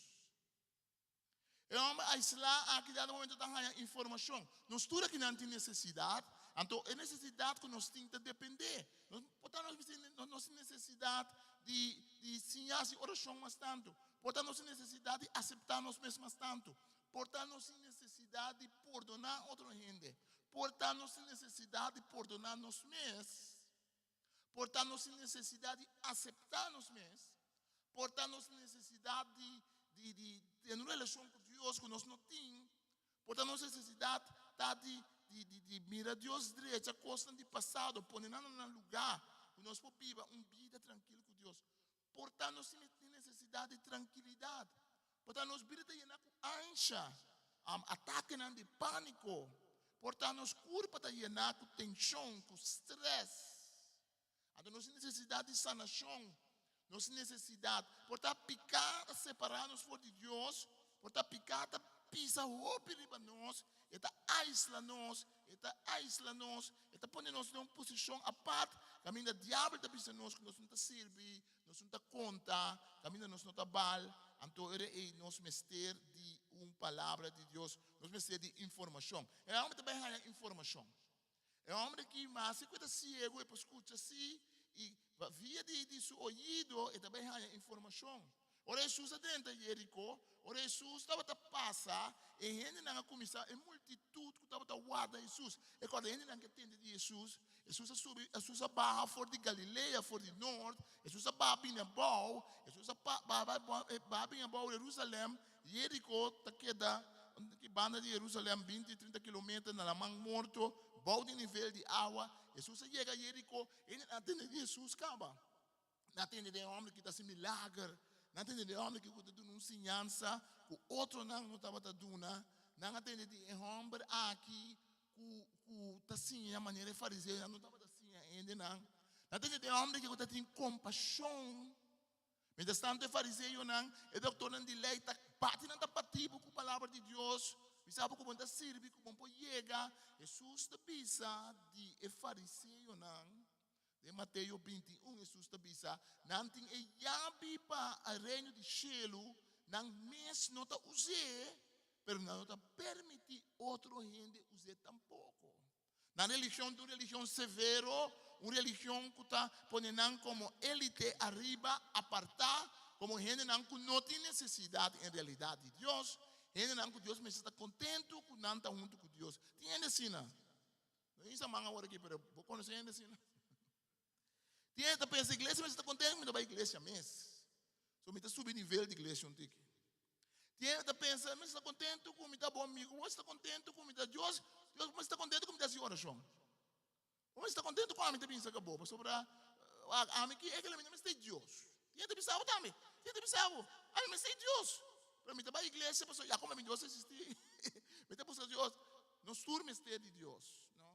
E hòmber aislá aki dado momento ta haña informashon. Nos tur akinan tin nesesidat, anto e nesesidat ku nos tin ta dependé. Nos por ta nos bisti nos tin nesesidat di di siña hasi orashon mas tantu. Por ta nos tin nesesidat di aseptá nos mes mas tantu. Por ta nos tin nesesidat di pordoná otro hende. Por ta nos tin nesesidat di pordoná nos mes. Por ta nos tin nesesidat di aseptá nos mes. Por ta nos nesesidat di di di tene un relashon ku Dios ku nos no tin. Por ta nos nesesidat ta di di di di mira Dios drecha kosnan di pasado, pone nan na nan lugá, ku nos por biba un bida trankil ku Dios. Por ta nos tin nesesidat di trankilidat. Por ta nos bida ta yena ku ansha, atakenan di pániko. Por ta nos kurpa ta yená ku tenshon, ku strès. Anto nos tin nesesidat di sanashon. Nos tin nesesidat. Por ta piká ta separá nos for di Dios. Por ta piká ta pisa hopi riba nos. E ta aisla nos, e ta aisla nos, e ta pone nos den un posishon apart kaminda diabel ta bisa nos ku nos no ta sirbi, nos no ta konta, kaminda nos no ta bal. Anto ora ei nos mester di un palabra di Dios, nos mester di informashon. E hòmber ta bai haña informashon. E hòmber aki maske ku e ta siegu e por skucha si i via di su oido e ta bai haña informashon. Ora Hesus a drenta Jeriko, ora Hesus tabata pasa, e hendenan a kuminsá, e multitut ku tabata warda Hesus, e kòrda e hendenan ke tende di Hesus, Hesus a subi, Hesus a baha for di Galilea, for di nort, Hesus a baha bini abou, Hesus a baha baha bini abou Herusalèm, Jeriko ta keda ki banda di Herusalèm binti, trinta kilometer na Laman Morto, bou di nivel di awa. Hesus a yega Jeriko, e hendenan a tende di Hesus kaba. Nan a tende den e hòmber ki ta hasi milager. Nan a tende den e hòmber ki ku ta duna un siñansa ku otronan no tabata duna. Nan a tende di e hòmber aki ku ku ta siña manera e fariseonan no tabata siña hendenan. Nan a tende den e hòmber aki ku ta tin kompashon. Mientras tanto e fariseonan, e doktornan di lei ta bati nan ta bati bo ku palabra di Dios, bisa bo ku bo no ta sirbi, ku bo no por yega. Hesus ta bisa di e fariseonan Den Mateo 21 Hesus ta bisa, Nan tin e yabi pa e reino di shelu, nan mes no ta us'é, pero nan no ta permití otro hende us'é tampoko. Nan religion ta un religion severo, un religion ku ta pone nan komo élite ariba, apartá, komo hendenan ku no tin nesesidat en realidat di Dios, hendenan ku Dios mester ta kontentu ku nan ta huntu ku Dios. Tin hende asina. No hisa man awor aki, pero bo conoce hende asina. Tin hende ta pensa iglesia mester ta contento, mi ta bai iglesia mes. So mi ta subi nivel di iglesia un tiki. Tin hende ta pensa, mester ta contento cu mi ta bo amigo, bo mester ta contento cu mi ta Dios, Dios mester ta contento cu mi ta haci oracion. Bo mester ta contento cu ami ta bin saca bo, pasobra ami ki e mi no mester Dios. Tin hende ta bisa bo tambe, tin hende ta bisa bo, ami mester Dios. Pero mi ta bai iglesia pasobra ya como mi Dios existi, mi ta busca Dios. Nos tur mester di Dios, no?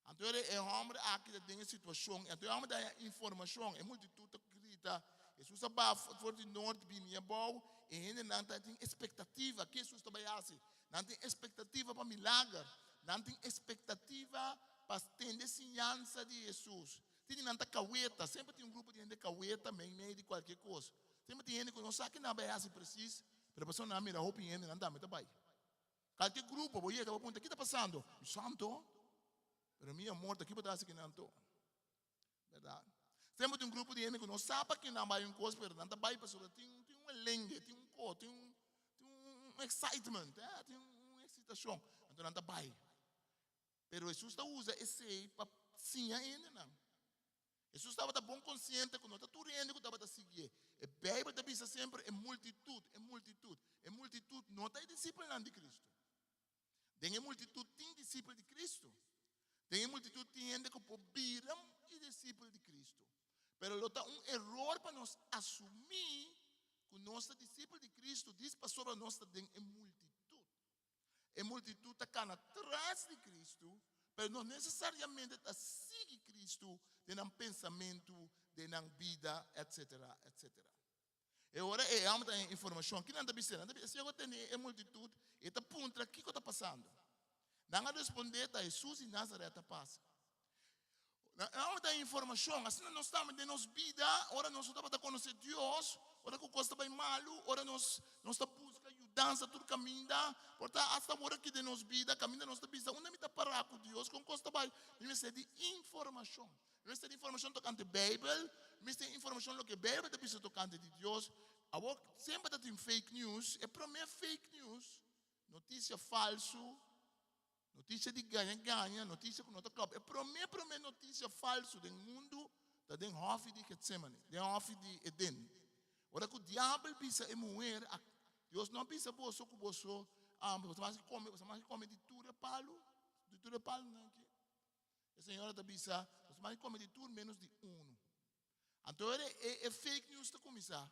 Anto e homber aki ta den e situacion, anto e homber ta haña informacion, e multitud ta grita, Jesus a baha for di nort bini abou, e hendenan ta tin expectativa, ke Jesus ta bai haci? Nan tin expectativa pa milager, nan tin expectativa pa tende siñansa di Jesus. Tin di nan ta kaweta, semper tin un grupo di hende kaweta meimei di kualke kos. Semper tin hende ku no sa ke nan bai hasi presis, pero pasobra nan a mira hopi hende, nan tambe ta bai. Kalke grupo bo yega bo punta ki ta pasando? Mi santo, pero mi amor ta ki bo ta hasi kinan anto? Bèrdat? Semper tin un grupo di hende ku no sa pa ke nan bai un kos pero nan ta bai pasobra tin tin un elengue, tin un kos, tin un tin un excitement, eh, tin un eksitashon. Anto nan ta bai. Pero Hesus ta usa esei pa siña hendenan. Hesus tabata bon konsiente ku no ta tur hende ku tabata siguié. E Beibel ta bisa semper e multitut, e multitut. E multitut no ta e disipelnan di Kristu. Den e multitut tin disipel di Kristu. Den e multitut tin hende ku por bira e disipel di Kristu. Pero lo ta un eror pa nos asumí ku nos ta disipel di Kristu dis pasobra nos ta den e multitut. E multitut ta kana tras di Kristu, pero no nesesariamente ta sigui Kristu den nan pensamentu, den nan bida, etsetera, etsetera. E ora e hòmber ta haña informashon, ki nan ta bis'é? Nan ta bisa, E siego tene e multitut, e ta puntra kiko ta pasando. Nan a respondé, Ta Hesus di Nazaret ta pasa. Nan a ta informashon. Asina nos tambe den nos bida, ora nos no tabata konosé Dios, ora ku kos ta bai malu, ora nos nos ta buska yudansa tur kaminda, por ta asta awor aki den nos bida, kaminda nos ta bisa, Unda mi ta pará ku Dios? Kon kos ta bai? Mi mester di informashon. Mi mester di informashon tokante Beibel, mi mester informashon loke Beibel ta bisa tokante di Dios. Awor semper ta tin fake news. E promé fake news, notisia falsu, Notisia di gaña gaña, notisia ku no ta klòp. E promé promé notisia falsu den mundu ta den hòfi di Getsemane, den hòfi di Eden. Ora ku diabel bisa e muher, Dios no a bisa boso ku boso boso mas kome, boso mas kome di tur e palu, di tur e palunan aki? E señora ta bisa, boso mas kome di tur menos di unu. Anto ora e e fake news ta kuminsá.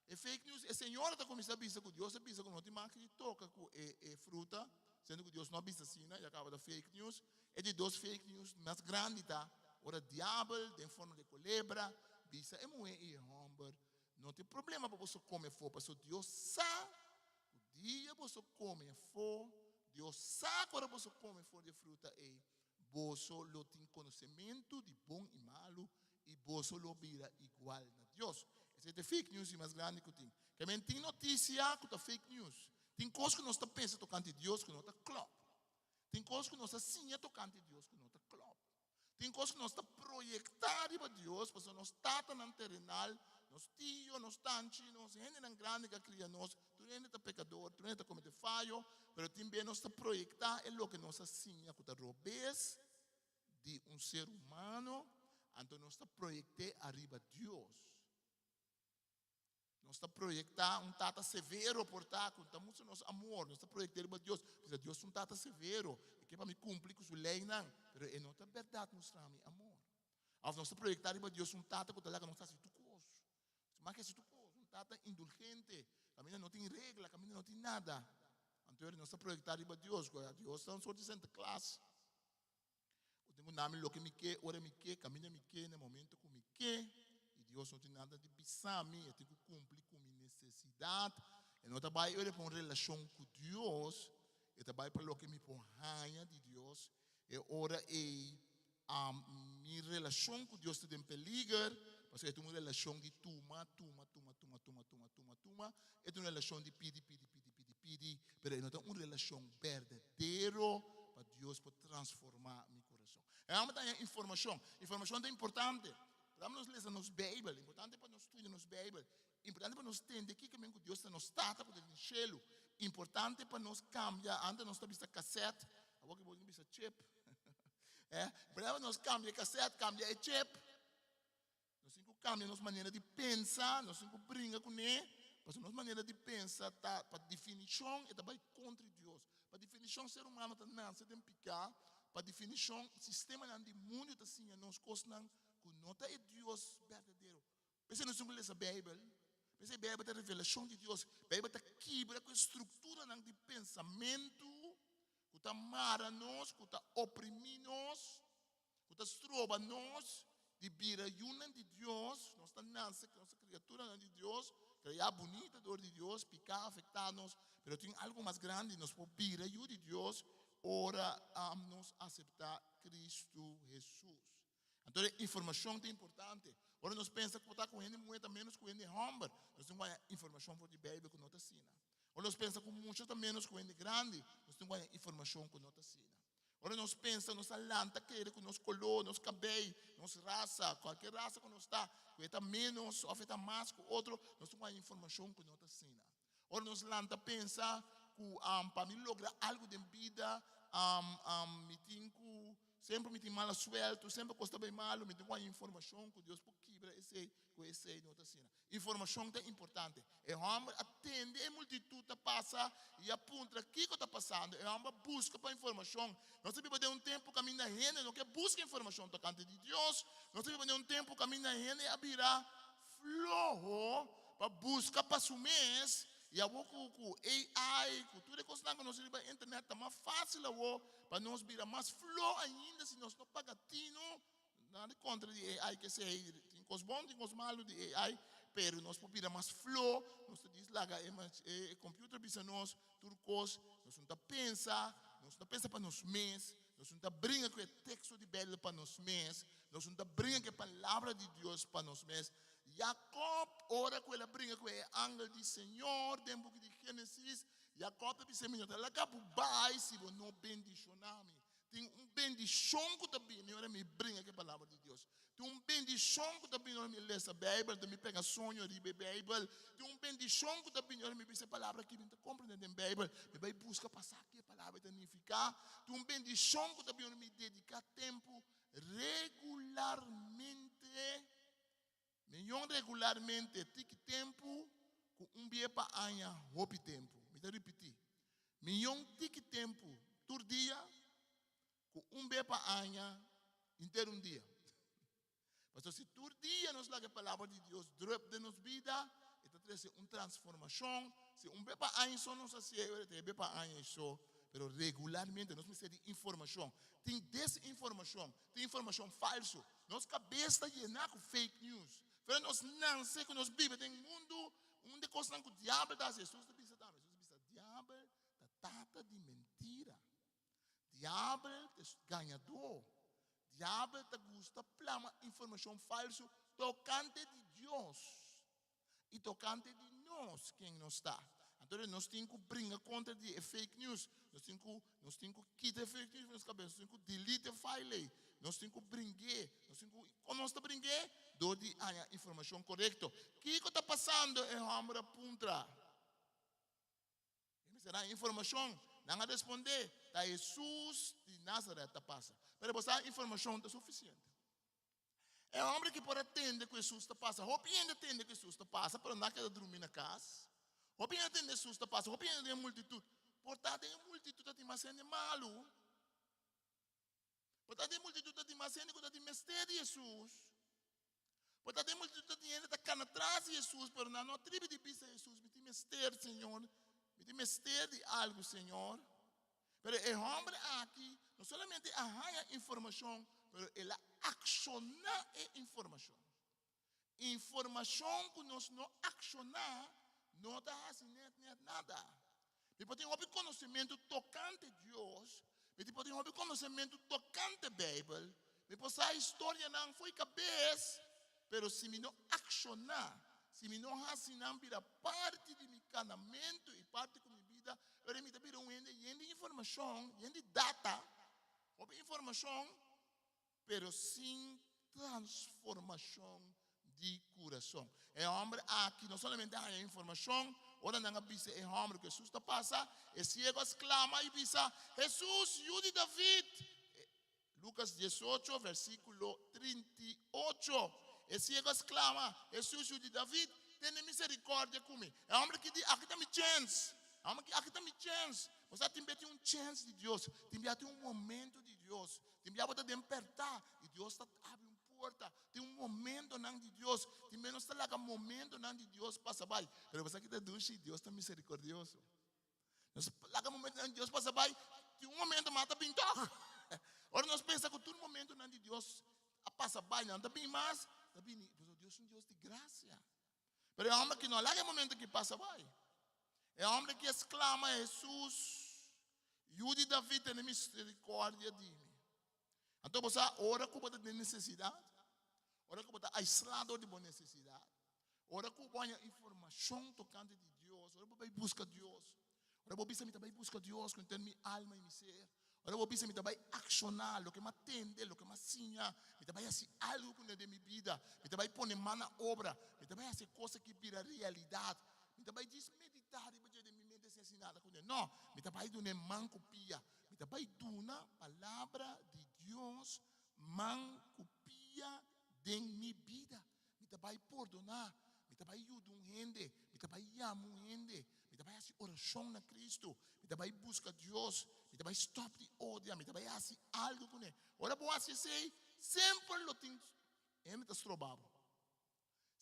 E fake news, e señora ta kuminsá bisa ku Dios a bisa ku no tin mag di toka ku e e fruta, siendo ku Dios no a bisa asina, ya kaba ta fake news. E di dos fake news mas grandi ta ora diabel den forma di kolebra bisa e muhé i e hòmber, no tin problema pa boso kome afó, pasobra Dios sa ku dia boso kome afó, Dios sa ku ora boso kome for di e fruta ei, Boso lo tin konosementu di bon i malu, i boso lo bira igual na Dios. Esei ta e fake news di mas grandi ku tin. Ke men tin notisia ku ta fake news. Tin kos ku nos ta pensa tokante Dios ku no ta klòp. Tin kos ku nos a siña tokante Dios ku no ta klòp. Tin kos ku nos ta proyektá riba Dios pasobra nos tatanan terenal, nos tio, nos tanchi, nos hendenan grandi ku a kria nos, Tur hende ta pekador, tur hende ta komete fayo, pero tin bes nos ta proyektá e loke nos a siña ku ta robes di un ser humano, anto nos ta proyekt'é ariba Dios. Nos ta proyektá un tata severo por ta ku ta mustra nos amor, nos ta proyekt'é riba Dios. Bisa Dios ta un tata severo, e ke pa mi kumpli ku su leinan, pero e no ta bèrdat mustra mi amor. Òf nos ta proyektá riba Dios un tata ku ta laga nos hasi tur kos. Mas ke tur kos, un tata indulgente, kaminda no tin regla, kaminda no tin nada. Anto nos ta proyectá riba Dios, ku Dios ta un soort di Santa Claus. Ku tin ku nami loke mi ke, ora mi ke, kaminda mi ke, na e momento ku mi ke. I Dios no tin nada di bisa mi, e tin ku kumpli ku mi nesesidat. E no ta bai ora pa un relashon ku Dios, e ta bai pa loke mi por haña di Dios. E ora ei Mi relashon ku Dios ta den peliger, pasobra e ta un relashon di tuma, tuma, tuma, tuma, tuma, tuma, tuma, tuma. E ta un relashon di pidi, pidi, pidi, pidi, pidi, pero e no ta un relashon berdadero pa Dios por transformá mi kurason. E hòmber ta haña informashon. Informashon ta importante. Laga nos lesa nos Beibel. Importante pa nos studia nos Beibel. Importante pa nos tende kiko men ku Dios ta nos Tata ku ta den shelu. Importante pa nos kambia. Antes nos ta bisa kasèt, awor ki bo tin bisa chip. Eh, importante pa nos kambia e kasèt, kambia e chip. Nos tin ku kambia nos manera di pensa, nos tin ku bringa kuné, pasobra nos manera di pensa ta, pa definishon, e ta bai kontra Dios. Pa definishon, ser humano ta nase den piká. Pa definishon, sistemanan di mundu ta siña nos kosnan ku no ta e Dios berdadero. P'esei nos tin ku lesa Beibel. P'esei Beibel ta revelashon di Dios. Beibel ta kibra ku e strukturanan di pensamentu ku ta mara nos, ku ta oprimí nos, ku ta stroba nos di bira yunan di Dios. Nos ta nase, nos ta kriaturanan di Dios, kreá bunita dor di Dios, piká afektá nos, pero tin algu mas grandi, nos por bira yu di Dios ora nos aseptá Kristu Hesus. Anto e informashon ta importante. Ora nos pensa ku ta ku hende muhé ta ménos ku hende hòmber, nos tin ku haña informashon for di Beibel ku no ta asina. Ora nos pensa ku mucha ta ménos ku hende grandi, nos tin ku haña informashon ku no ta asina. Ora nos pensa, nos a lanta kere ku nos koló, nos kabei, nos rasa, kualke rasa ku nos ta, ku e ta ménos òf e ta mas ku otro, nos tin ku haña informashon ku no ta asina. Ora nos lanta pensa ku pa mi logra algu den bida, mi tin ku semper mi tin mala suèltu, semper kos ta bai malu, mi tin ku haña informashon ku Dios por kibra esei, ku esei no ta asina. Informashon ta importante. E hòmber a tende e multitut ta pasa i a puntra kiko ta pasando. E hòmber a buska pa informashon. Nos ta biba den un tempu kaminda hende no ke buska informashon tokante di Dios. Nos ta biba den un tempu kaminda hende a bira floho pa buska pa su mes. I awor ku ku AI, ku tur e kosnan ku nos riba internet ta mas fásil awor pa nos bira mas floho ainda si nos no paga tinu. Nada kontra di AI ke esei, tin kos bon, tin kos malu di AI, pero nos por bira mas flo, nos ta dis laga e e computer bisa nos tur kos, nos no ta pensa, nos no ta pensa pa nos mes, nos no ta bringa ku e teksto di Beibel pa nos mes, nos no ta bringa ku e palabra di Dios pa nos mes. Jakob, ora ku el a bringa ku e angel di Señor den buki di Génesis, Jakob ta bisa, Mi no ta laga bo bai si bo no bendishoná mi. Tin un bendishon ku ta bini ora mi bringa ku e Palabra di Dios. Tin un bendishon ku ta bini ora mi lesa Beibel, anto mi pega soño riba e Beibel. Tin un bendishon ku ta bini ora mi bisa e palabra aki mi no ta komprendé den Beibel, mi bai buska pa sa ke e palabra ta nifiká. Tin un bendishon ku ta bini ora mi dediká tempu regularmente, miyon regularmente tiki tempu ku un bia pa aña hopi tempu. Mi ta ripití, Miyon tiki tempu tur dia ku un be pa aña henter un dia. Pasobra si tur dia nos laga e palabra di Dios drup den nos bida, e ta trese un transformashon. Si un be pa aña so nos hasié, e ta e be pa aña so, pero regularmente nos mester di informashon. Tin desinformashon, tin informashon falsu. Nos kabes ta yená ku fake news. Pero nos nanse ku nos biba den mundu Un di e kosnan ku diabel ta hasi, Hesus ta bisa tambe, Hesus ta bisa, diabel ta tata di mentira. Diabel ta gañadó. Diabel ta gusta plama informashon falsu tokante di Dios i tokante di nos, ken nos ta. Anto nos tin ku bringa kontra di e fake news. Nos tin ku nos tin ku kita e fake news for nos kabes. Nos tin ku delete e file ei. Nos tin ku bring'é. Nos tin ku kon nos ta bring'é? Dor di haña informashon korekto. Kiko ta pasando? E hòmber a puntra. E mester haña informashon. Nan a respondé, Ta Hesus di Nazaret ta pasa. Pero bo sa informashon ta sufisiente. E hòmber ki por a tende ku Hesus ta pasa. Hopi hende a tende ku Hesus ta pasa, pero nan a keda drumi na kas. Hopi hende a tende Hesus ta pasa, hopi hende den e multitut. Por ta den e multitut ta tin mas hende malu. Por ta den e multitut ta tin mas hende ku ta tin mester di Hesus. Por ta den e multitut ta tin hende ta kana tras di Hesus, pero nan no a tribi di bisa Hesus, Mi tin mester, Señor. Mi tin mester di algu, Señor. Pero e hòmber aki no solamente a haña informashon, pero el a akshoná e informashon. Informashon ku nos no akshoná no ta hasi nèt nèt nada. Mi por tin hopi konosementu tokante Dios, mi por tin hopi konosementu tokante Beibel, mi por sa historianan fo'i kabes, Pero si mi no akshoná, si mi no hasi nan bira parti di mi kanamentu i parti ku mi bida, ora mi ta bira un hende yen di informashon, yen di data, hopi informashon, pero sin transformashon di kurason. E hòmber aki no solamente a haña informashon, ora nan a bisa e hòmber ku Hesus ta pasa, e siego a sklama i bisa, Hesus, Yu di David! Lucas 18, versículo 38. E ciego a sclama, Jesús, Yu di David, tene misericordia cu mi. E homber aki di, Aki ta mi chens. E homber aki, Aki ta mi chens. Bo sa, tin bia tin un chens di Dios. Tin bia tin un momento di Dios. Tin bia bo ta den perta y Dios ta abri un puerta. Tin un momentonan di Dios. Tin bia nos ta laga momentonan di Dios pasa bai. Pero bo sa ki ta dushi? Dios ta misericordioso. Nos laga momentonan di Dios pasa bai, tin un momento mas ta bin tòg. Ora nos pensa ku tur momentonan di Dios a pasa bai, nan ta bin mas, ta bini, pasobra Dios un Dios di grasia. Pero e hòmber aki no a laga e momento aki pasa bai. E hòmber aki a sklama, Hesus, Yu di David, tene miserikordia di mi. Anto bo sa, ora ku bo ta den nesesidat, ora ku bo ta aislá dor di bo nesesidat, ora ku bo haña informashon tokante di Dios. Dios, ora bo bai buska Dios, ora bo bisa mi ta bai buska Dios ku henter mi alma i mi ser, ora bo bisa mi ta bai akshoná loke mi a tende, loke mi a siña, mi ta bai hasi algu kuné den mi bida, mi ta bai pone man na obra, mi ta bai hasi e kos aki bira realidat, mi ta bai djis meditá riba dje den mi mente sin hasi nada kuné. No, mi ta bai dun'é man ku pia, mi ta bai duna palabra di Dios man ku pia den mi bida. Mi ta bai pordoná, mi ta bai yuda un hende, mi ta bai yama un hende, mi ta bai hasi orashon na Kristu, mi ta bai buska Dios, mi ta bai stòp di odia, mi ta bai hasi algu kuné. Ora bo hasi esei, semper lo tin hende ta stroba bo.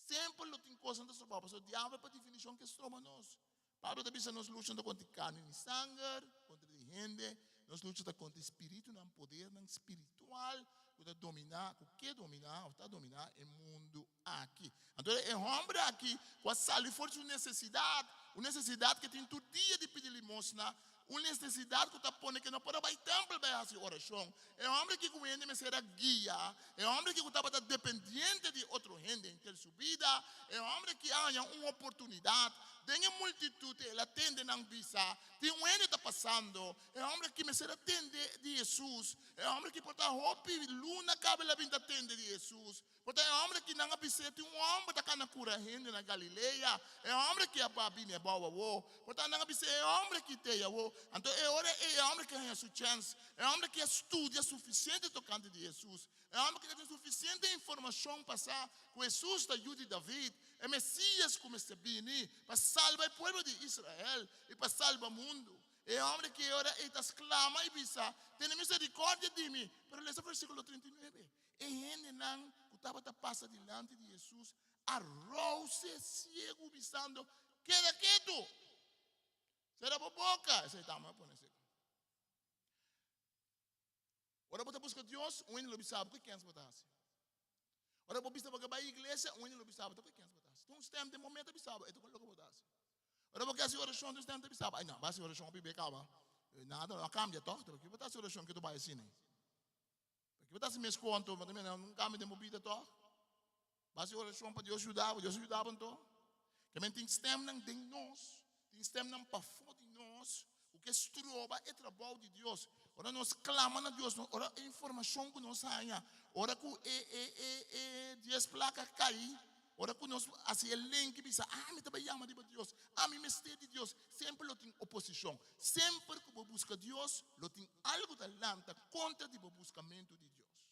Semper lo tin kosnan ta stroba bo, pasobra diabel pa definishon ke stroba nos. Pablo ta bisa nos lucha no ta kontra di karni ni sanger, kontra di hende, nos lucha ta kontra di spiritunan, podernan spiritual ku ta dominá, ku ke dominá òf ta dominá e mundu aki. Anto e hòmber aki ku a sali for di su nesesidat, un nesesidat ku e tin tur dia di pidi limosna, un nesesidat ku ta pone ku e no por a bai tèmpel bai hasi orashon, e hòmber aki ku hende mester a guia, e hòmber aki ku tabata dependiente di otro hende henter su bida, e hòmber aki a haña un oportunidat den e multitut, el a tende nan bisa, Tin un hende ta pasando. E hòmber aki mester a tende di Hesus. E hòmber aki por ta hopi luna kaba el a bin ta tende di Hesus. Por ta e hòmber aki nan a bis'é, Tin un hòmber ta kana kura hende na Galilea. E hòmber aki a ba bini abou awó. Por ta nan a bis'é, E hòmber aki t'ei awó. Anto e ora ei e hòmber aki a haña su chèns. E hòmber aki a studia sufisiente tokante di Hesus. E hòmber aki ta tin sufisiente informashon pa sa ku Hesus ta yu di David, e Mesias ku mester bini pa salba e pueblo di Israel i pa salba mundu. E hòmber aki e ora ei ta sklama i bisa, Tene miserikòrdia di mi. Pero lesa versíkulo 39. E hendenan ku tabata pasa dilanti di Hesus a rouse siegu bisando, Keda ketu! Sera bo boka! Esei tambe a pone seku. Ora bo ta buska Dios, un hende lo bisa bo ku kens bo ta hasi. Ora bo bisa bo ke bai iglesia, un hende lo bisa bo ta ku kens bo ta hasi. Un stem den bo mente ta bisa bo, e ta ku loke bo ta hasi. Ora bo ke hasi orashon, un stem ta bisa bo, ai no, bai hasi orashon hopi be kaba. Nada no a kambia tòg, ta pakiko bo ta hasi orashon ke tu bai asina? Pakiko bo ta hasi mes konto? Bo ta mira un kambio den bo bida tòg? Bo hasi orashon pa Dios yuda bo, Dios a yuda bo anto? Ke men tin stemnan den nos, tin stemnan pafó di nos ku ke stroba e trabou di Dios. Ora nos klama na Dios, ora e informashon ku nos haña, ora ku e e e e dies plaka kai, ora ku nos hasi e link i bisa, ami ta bai yama riba Dios, ami mester di Dios, semper lo tin oposishon. Semper ku bo buska Dios, lo tin algu ta lanta kontra di bo buskamentu di Dios.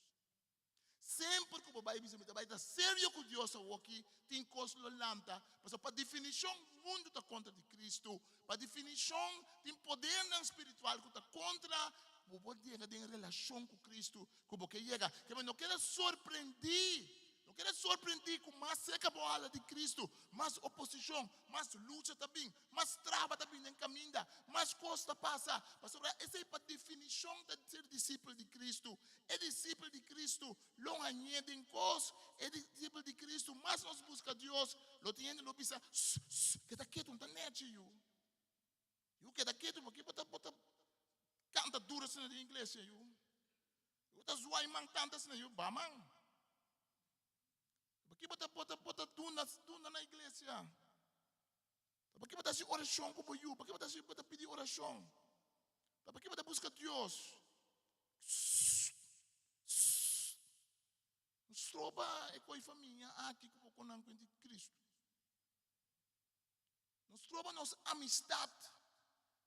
Semper ku bo bai bisa mi ta bai ta serio ku Dios awoki, tin kos lo lanta, pasobra pa definishon mundu ta kontra di Kristu, pa definishon tin podernan spiritual ku ta kontra ku bo por yega den relashon ku Kristu ku bo ke yega. Keme no keda sorprendí, no keda sorprendí ku mas serka bo hala di Kristu, mas oposishon, mas lucha ta bin, Mas traba ta bini den kaminda, mas kos ta pasa, pasobra esei pa definishon ta ser disipel di Kristu. E disipel di Kristu lo hañ'é den kos. E disipel di Kristu, mas nos buska Dios, lo tin hende lo bisa, Sss, sss, keda ketu, no ta nechi yu. Yu keda ketu, pakico bo ta, bo ta kanta duru asina den iglesia, yu? Yu ta zwai man tantu asina, yu? Ba man. Pakico bo ta, bo ta, bo ta duna, duna na iglesia? Pakiko bo ta hasi orashon ku bo yu? Pakiko bo ta hasi, bo ta pidi orashon? Pakiko bo ta buska Dios? No stroba e koi famia aki ku bo konan ku di Kristu. No stroba nos amistat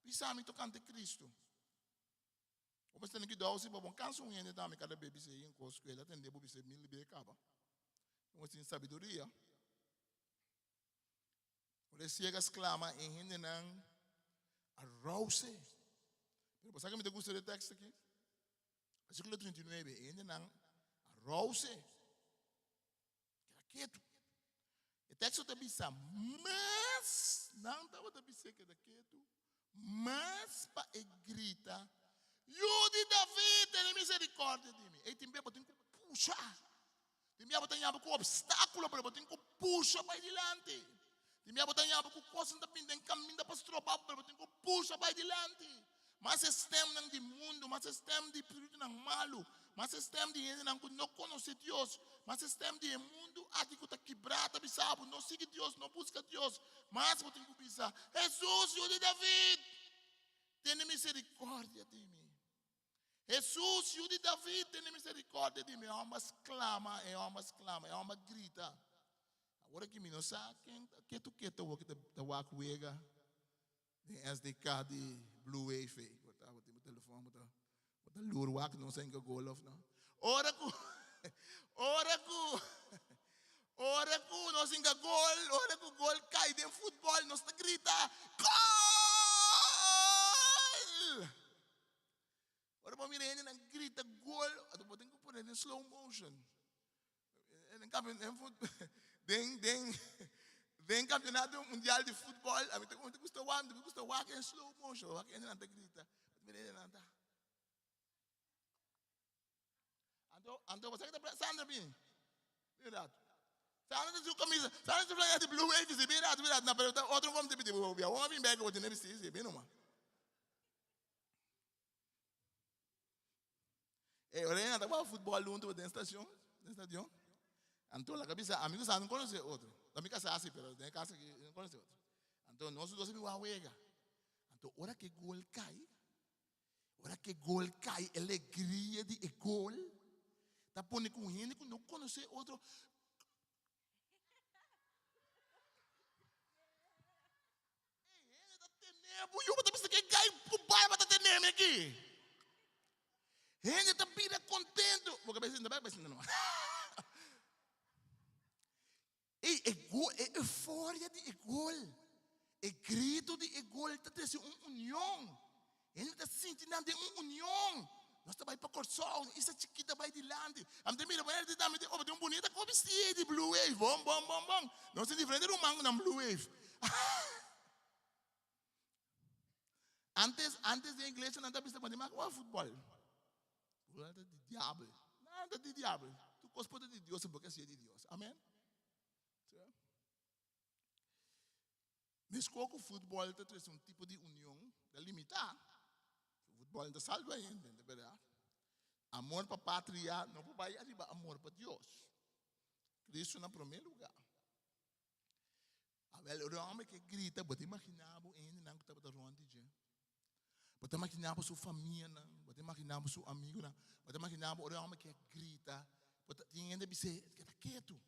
bisa mi tokante Kristu. Bo mester tene kuidou si bo bon kansa un hende tambe kada be bisa ei un kos ku el a tende bo bisa mil be kaba. Bo mester tin sabiduria. Ora e ciega sclama, e hendenan a rouse. Pero bo sa ke mi ta gusta di e tekst aki? Versíkulo 39, e hendenan a rouse. Keda ketu. E teksto ta bisa, mas nan tabata bis'é keda ketu, mas pa e grita, Yu di David, tene misericordia di mi. Ei tin be bo tin ku pusha. Tin bia bo ta yaba ku obstákulo, pero bo tin ku pusha bai dilanti. Tin bia bo ta yaba ku kosnan ta bini den kaminda pa stroba bo, pero bo tin ku pusha bai dilanti. Mas e stemnan di mundu, mas e stem di spiritunan malu, Mas e stèm di hendenan ku no konosé Dios, mas e stèm di e mundu aki ku ta kibrá ta bisa bo, no sigui Dios, no buska Dios. Mas bo tin ku bisa, Hesus, Yu di David, tene miserikòrdia di mi. Hesus, Yu di David, tene miserikòrdia di mi. E hòmber sklama, e hòmber sklama, e hòmber grita. Awor aki mi no sa ken ta ketu ketu awor ki ta wak wega den SDK di Blue Wave ei. Bo ta bo tin bo telefòn bo ta bo ta lur wak nos a hinka gol òf no. Ora ku ora ku ora ku nos hinka gol, ora ku gol kai den futbòl nos ta grita Gol! Ora bo mira hendenan grita gol, anto bo tin ku pone den slow motion. Den, den, den campeonato mundial di futbol, a mi ta gusta wak, mi gusta wak en slow motion, wak hendenan ta grita. Mira hendenan ta. Anto, anto, bo sa ki ta Sandra bin. Bin rato. Sandra ta su camisa, Sandra su flanela di blue wave, si bin rato, bin rato. Na, pero otro kom te pidi, bo bia, bo bin bek, bo tene bisti, si, bin numa. E ora nan ta wak futbol huntu den stacion, den stadion. Anto laga bisa, ami ku Sandra no konosé otro. Ta mi kasá si, pero den e kas aki no konosé otro. Anto nos dos a bin wak wega. Anto ora ku e gol kai, ora ku e gol kai, e alegria di e gol ta pone ku un hende ku no konosé otro. E hende ta tene bo yu, bo ta bisa ke gai ku barba ta tene mi aki. Hende ta bira kontentu. Bo ka bai sinta bai, bai sinta no. Ey, e gol, e euforia di e gol, e grito di e gol ta trese un union. Hende ta sinti nan den un union. Nos ta bai pa Kòrsou, Isa chikit ta bai dilanti. Ami ta mira manera di dami tin obe tin un bunita ku bisti ei di blue wave. Bon, bon, bon, bon. Nos tin diferente ruman ku nan blue wave. Antes, antes den iglesia nan ta bisa ku nan wak futbòl. Futbòl ta di diabel. Nan ta di diabel. Tur kos por ta di Dios, bo ke hasié di Dios. Amen. Meskos ku futbòl ta trese un tipo di union, ta limitá. Futbòl no ta salba hende, ta bèrdat. Amor pa patria no por bai ariba amor pa Dios. Kristu na promé lugá. Awèl, ora un hòmber ke grita, bo ta imaginá bo hendenan ku tabata rònt di dje. Bo ta imaginá bo su famianan, bo ta imaginá bo su amigunan, bo ta imaginá bo ora e hòmber ke grita, bo ta tin hende bis'é, keda ketu.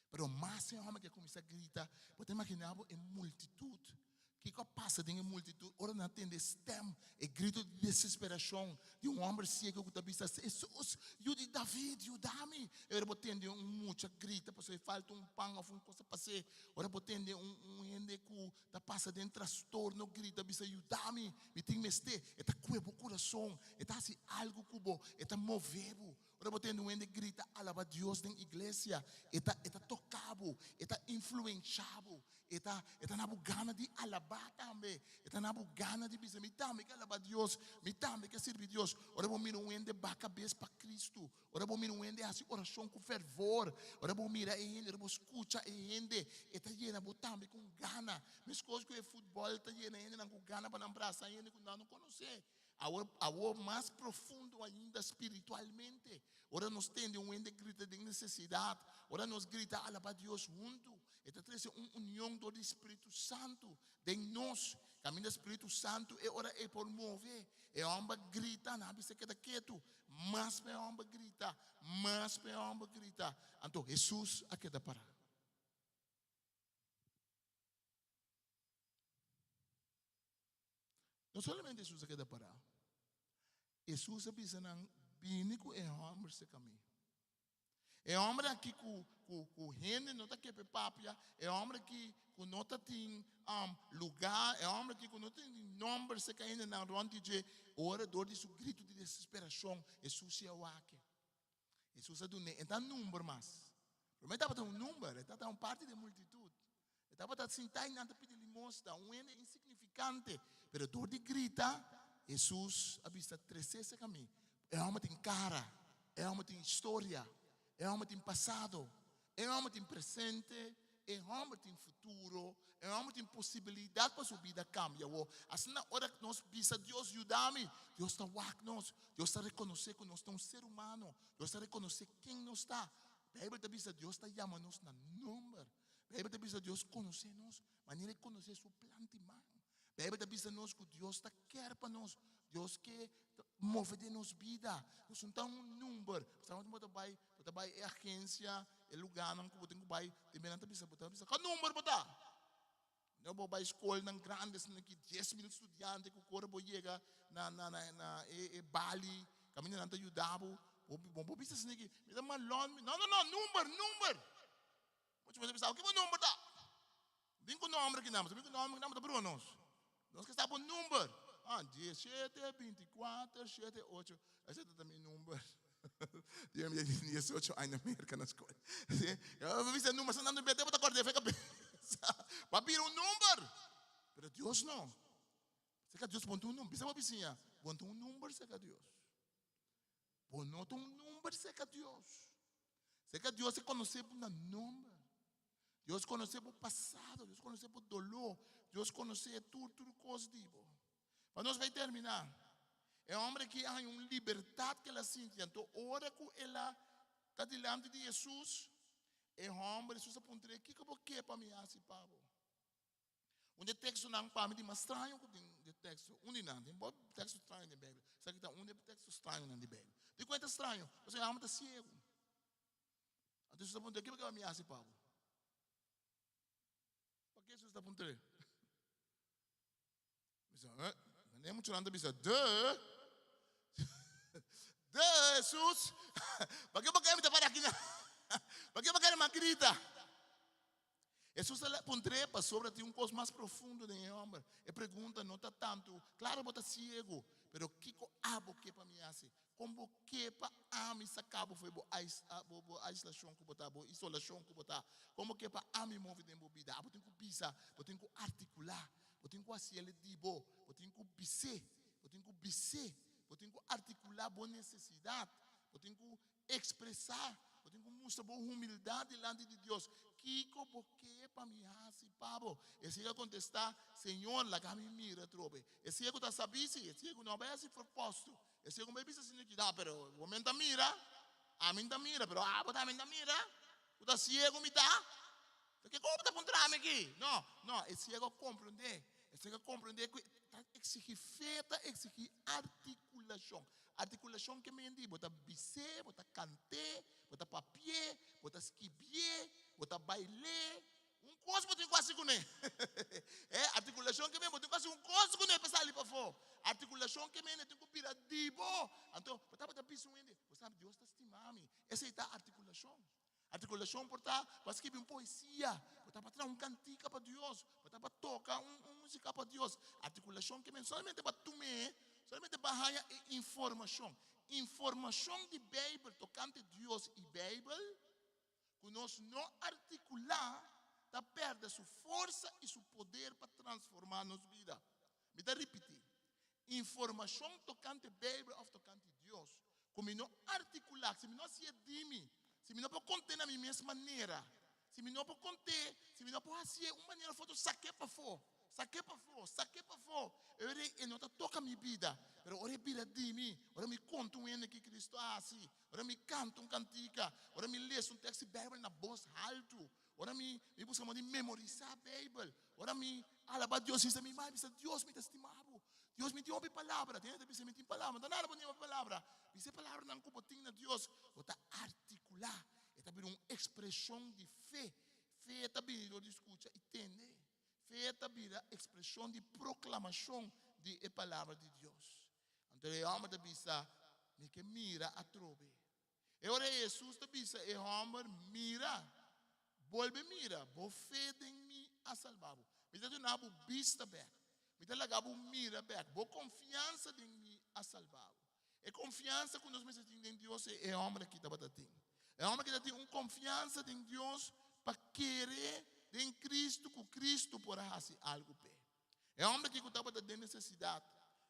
Pero mas e hòmber ke kuminsá grita, bo ta imaginá bo e multitut. Kiko a pasa den e multitut ora nan a tende e stèm, e gritu di desesperashon di un hòmber siegu ku ta bisa, Hesus, Yu di David, yuda mi! E ora bo tende un mucha grita pasobra e falta un pan òf un kos a pas'é. Ora bo tende un un hende ku ta pasa den trastorno grita bisa, Yuda mi, mi tin mester. E ta kue bo kurason, e ta hasi algu ku bo, e ta move bo. Ora bo tende un hende grita alaba Dios den iglesia, e ta e ta toka bo, e ta influensha bo, e ta e ta na bo gana di alaba tambe, e ta na bo gana di bisa mi tambe ke alaba Dios, mi tambe ke sirbi Dios. Ora bo mira un hende baha kabes pa Kristu, ora bo mira un hende hasi orashon ku fervor, ora bo mira e hende, ora bo skucha e hende, e ta yena bo tambe ku gana. Meskos ku e futbòl ta yena hendenan ku gana pa nan brasa hende ku nan no konosé. Awor, awor mas profundo ainda spiritualmente, ora nos tende un hende grita den necesidad, ora nos grita alaba Dios huntu, e ta trece un union dor di Spiritu Santu den nos. Caminda Spiritu Santu e ora e por move. E homber grita, nan a bisa keda ketu. Mas pa e homber grita, mas pa e homber grita. Anto Jesus a keda para. No solamente Hesus a keda pará, Hesus a bisa nan, Bini ku e hòmber serka mi. E hòmber aki ku, ku, ku hende no ta ke p'e papia, e hòmber aki ku no ta tin um, lugá, e hòmber aki ku no tin nòmber serka hendenan rònt di dje, ora dor di su gritu di desesperashon, Hesus si a wak e. Hesus a dun'é, e ta number mas. Promé tabata un number, e tabata un parti di e multitut. E tabata sintá i nan ta pidi limosna, un hende insignifikante. Pero dor di grita, Hesus a bisa, Tres'é serka mi. E hòmber tin kara, e hòmber tin historia, e hòmber tin pasado, e hòmber tin presente, e hòmber tin futuro, e hòmber tin posibilidat pa su bida kambia. Awor, asina ora nos bisa Dios yuda. yuda mi. Dios ta wak nos. Dios ta rekonosé ku nos ta un ser humano. Dios ta rekonosé ken nos ta. Beibel ta bisa Dios ta yama nos na nomber. Beibel ta bisa Dios konosé nos manera e konosé su planta i man. Beibel ta bisa nos ku Dios ta kèr pa nos. Dios ke move den nos bida. Nos no ta un number. Pasobra bo ta bai, bo ta bai e agensia, e lugánan ku bo tin ku bai, tin bia nan ta bisa bo, ta bisa, Kua number bo ta? Ora bo bai skolnan grandi asina ki 10,000 studiante ku kore bo yega na na na na e e bali kaminda nan ta yuda bo, bo bo bo bisa asina ki mi ta malon mi no no no number number muchu bes a bisa ki bo number ta bin ku nomber kinan bin ku nomber kinan bo ta brua nos nos ke sa bo number ah 17 24 7 8 ese ta mi number. Yo mi tin 18 aña na Merca na school. Sí. Yo bisa number, sa nando bete, bota corda fe cabeza. Pa bira un number. Pero Dios no. Seca Dios ponte un number. Bisa bo vizinha, ponte un number seca Dios. Bo no ta un number seca Dios. Seca Dios se conoce bo na nomber. Dios conoce bo pasado, Dios conoce bo dolor, Dios conoce tur tur cos di bo. Pa nos bai terminá, e hòmber aki a haña un libertat ku el a sinti. Anto ora ku el a ta dilanti di Hesus, e hòmber, Hesus a puntr'é, Kiko bo ke pa mi hasi pa bo? Un di e tekstonan pa mi di mas straño ku tin den teksto, un di nan, tin hopi teksto straño den Beibel, esaki ta un di e teksto strañonan di Beibel. Dikon e ta straño? Pasobra e hòmber ta siegu. Anto Hesus a puntr'é, Kiko bo ke pa mi hasi pa bo? Pakiko Hesus ta puntr'é? Bisa, eh, meneer muchanan ta bisa, duh. Duh, Jesus. Pakiko bo kere mi ta para aki na? Pakiko bo kere mi a grita? Jesus a puntr'é pasobra tin un kos mas profundo den e hòmber. E pregunta no ta tantu, klaro bo ta siegu, pero kiko abo ke pa mi hasi? Kon bo ke pa ami saka bo for bo bo aislashon ku bo ta, bo isolashon ku bo ta? Kon bo ke pa ami move den bo bida? Abo tin ku bisa, bo tin ku artikulá. Bo tin ku hasi el di bo. Bo tin ku bis'é. Bo tin ku bis'é. Bo tin ku artikulá bo nesesidat. Bo tin ku ekspresá. Bo tin ku mustra bo humildat dilanti di Dios. Kiko bo ke pa mi hasi pa bo? E siegu a kontestá, Señor, laga mi mira atrobe. E siegu ta sabí si. E siegu no a bai hasi propósito. E siegu bai bisa Señor, Kida, pero bo men ta mira. Ami ta mira, pero abo tambe ta mira. Ku ta siegu mi ta. Ta ke komo ta puntra mi aki? No, no, e ciego a komprendé. E ciego a komprendé ku ta eksigí fe, ta eksigí artikulashon. Artikulashon ke men di bo ta bis'é, bo ta kant'é, bo ta papi'é, bo ta skibié, bo ta bail'é. Un kos bo tin ku hasi kuné. E artikulashon ke men bo tin ku hasi un kos kuné pa sali pafó. Artikulashon ke men e tin ku bira di bo. Anto bo tabata bisa un hende, bo sabi Dios ta stima mi. Esei ta artikulashon. Artikulashon por ta pa skibi un poesia, por ta pa traha un kantika pa Dios, por ta pa toka un un músika pa Dios. Artikulashon ke men solamente pa tum'é, solamente pa haña e informashon. Informashon di Beibel tokante Dios i Beibel ku nos no artikulá ta pèrdè su forsa i su poder pa transformá nos bida. Mi ta ripití, Informashon tokante Beibel òf tokante Dios ku mi no artikulá, si mi no hasié di mi, si mi no por kont'é na mi mes manera, si mi no por kont'é, si mi no por hasié un manera òf otro, sak'é pafó, sak'é pafó, sak'é pafó. E ora ei e no ta toka mi bida, pero ora e bira di mi, ora mi konta un hende ki Kristu a hasi, ora mi kanta un kantika, ora mi lesa un tekst di Beibel na bos haltu, Ora mi mi buska moda di memorisá Beibel, ora mi alabá Dios mi sa mi mai bisa Dios mi ta stima bo, Dios mi tin hopi palabra, tin hende ta bisa mi tin palabra, no ta nada bo tin hopi palabra, bisa e palabranan ku bo tin na Dios, bo ta artikulá, e ta bira un ekspreshon di fe, fe ta bini dor di skucha i tende, fe ta bira ekspreshon di proklamashon di e palabra di Dios. Anto e hòmber ta bisa, mi ke mira atrobe. E ora ei Hesus ta bisa e hòmber, Mira, bolbe mira, bo fe den mi a salba bo. Mi ta duna bo bista bèk, mi ta laga bo mira bèk, bo konfiansa den mi a salba bo. E konfiansa ku nos mester tin den Dios e e hòmber aki tabata tin. E hòmber aki tabatin un konfiansa den Dios pa kere den Kristu ku Kristu por a hasi algu p'e. E hòmber aki ku tabata den nesesidat,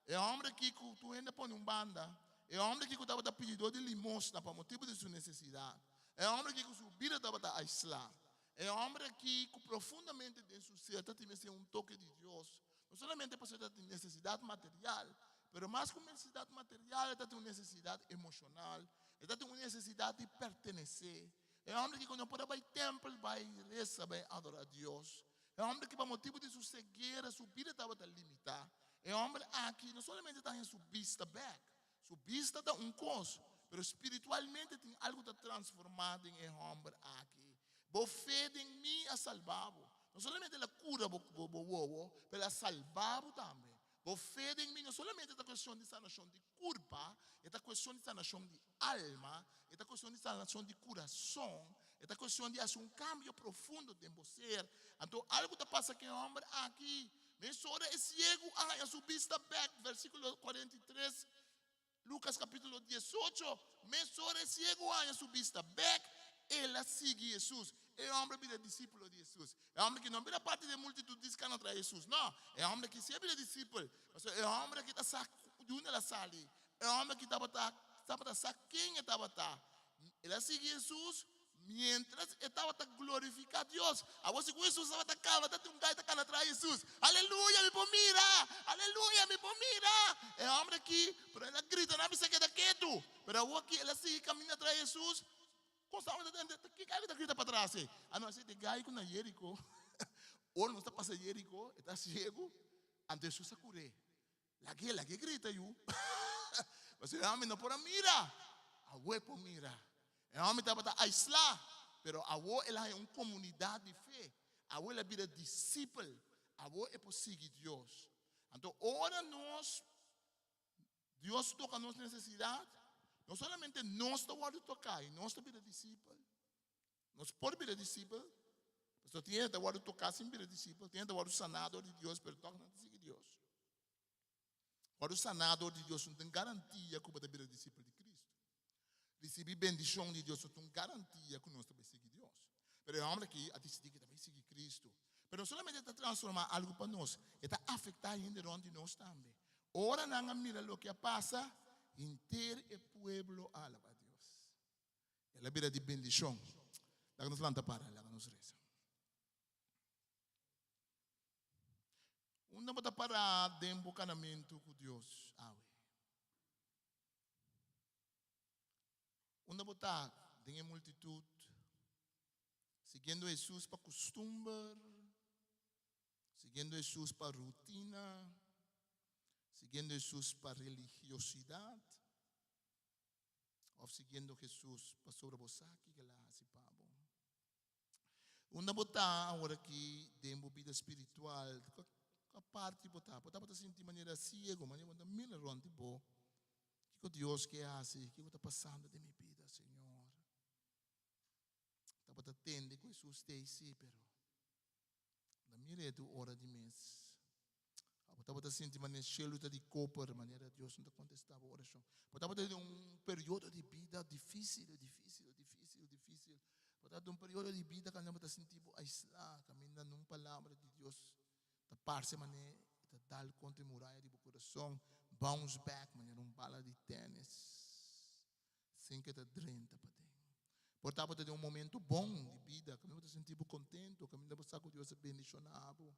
e hòmber aki ku tur hende a pone un banda, e hòmber aki ku tabata pididó di limosna pa motibu di su nesesidat, e hòmber aki ku su bida tabata aislá, e hòmber aki ku profundamente den su ser ta tin mester un toke di Dios, no solamente pasobra e tabatin nesesidat material, pero. Pero mas ku nesesidat material, e ta tin un nesesidat emoshonal, e ta tin un nesesidat di pertenesé. E hòmber ki ku no por a bai tèmpel bai resa, bai adorá Dios. E hòmber ki pa motibu di su seguera su bida tabata limitá. E hòmber aki no solamente ta haña su bista bèk, su bista ta un kos, pero spiritualmente tin algu ta transformá den e hòmber aki. Bo fe den mi a salba bo. No solamente el a kura bo bo wowo, pero el a salba bo tambe. Bo fe den mi no solamente ta kuestion di sanashon di kurpa, e ta kuestion di sanashon di alma, e ta kuestion di sanashon di kurason, e ta kuestion di hasi un kambio profundo den bo ser. Anto algu ta pasa ku e hòmber aki. Mesora e siegu a haña su bista bèk, versíkulo 43, Lukas kapítulo 18. Mesora e siegu a haña su bista bèk, el a sigui Hesus. E hòmber a bira disípulo di Hesus. E hòmber aki no a bira parti di e multitut di skana tras Hesus. No, e hòmber aki si a bira disipel. Pasobra e hòmber aki ta sa di unda el a sali. E hòmber aki tabata tabata sa ken e tabata. El a sigui Hesus miéntras e tabata glorifiká Dios. Awor segun Hesus tabata kaba, tabatin un gai ta kana tras Hesus, Aleluya, mi por mira! Aleluya, mi por mira! E hòmber aki, pero el a grita, nan a bisa keda ketu. Pero awor aki el a sigui kaminda tras Hesus. Kon sa ta tende? Ki gai ku ta grita patras ei? A no, esei ta e gai ku na Jeriko. Ora nos ta pasa Jeriko, e ta siegu, anto Hesus a kur'é. Lag'é, lag'é grita yu. Pasobra e hòmber no por a mira. Awor e por mira. E hòmber tabata aislá, pero awor el a haña un komunidat di fe. Awor el a bira disipel. Awor e por sigui Dios. Anto ora nos, Dios toka nos nesesidat, no solamente nos ta wòrdu toká i nos ta bira disipel, Nos por bira disipel, pasobra tin hende ta wòrdu toká sin bira disipel, tin hende ta wòrdu saná dor di Dios, pero tòg nan ta sigui Dios. Wòrdu saná dor di Dios no ta un garantia ku bo ta bira disipel di Kristu. Risibí bendishon di Dios no ta un garantia ku nos ta bai sigui Dios. Pero e hòmber aki a disidí ku e ta bai sigui Kristu. Pero no solamente e ta transformá algu pa nos, e ta afektá hende rònt di nos tambe. Ora nan a mira loke a pasa, henter e pueblo a alabá Dios. El a bira di bendishon. Laga nos lanta para, laga nos resa. Unda bo ta pará den bo kanamentu ku Dios awe? Unda bo ta den e multitut siguiendo Hesus pa kustumber, siguiendo Hesus pa rutina, siguiendo Hesus pa religiosidat? Of siguiendo Jesus pasobra bo sa kiko el a hasi pa bo. Unda bo ta awor aki den bo bida spiritual? Kua parti bo ta? Bo tabata sinti manera siego, manera bo ta mira rond di bo. Kiko Dios ke hasi? Kiko ta pasando den mi bida, Señor? Tabata tende ku Jesus t'ei, sí, pero Na mira e tu ora di mes. Abo tabata sinti manera shelu ta di koper, manera Dios no ta kontestá bo orashon. Bo tabata den un periodo di bida difísil, difísil, difísil, difísil. Bo tabata den un periodo di bida kaminda bo ta sinti bo aislá, kaminda nun palabra di Dios ta parse manera e ta dal kontra e muraya di bo kurason, bounce back manera un bala di tènis. Sin ke ta drenta paden. Por ta bo ta den un momento bon di bida, kaminda bo ta sinti bo kontento, kaminda bo sa ku Dios a bendishoná bo.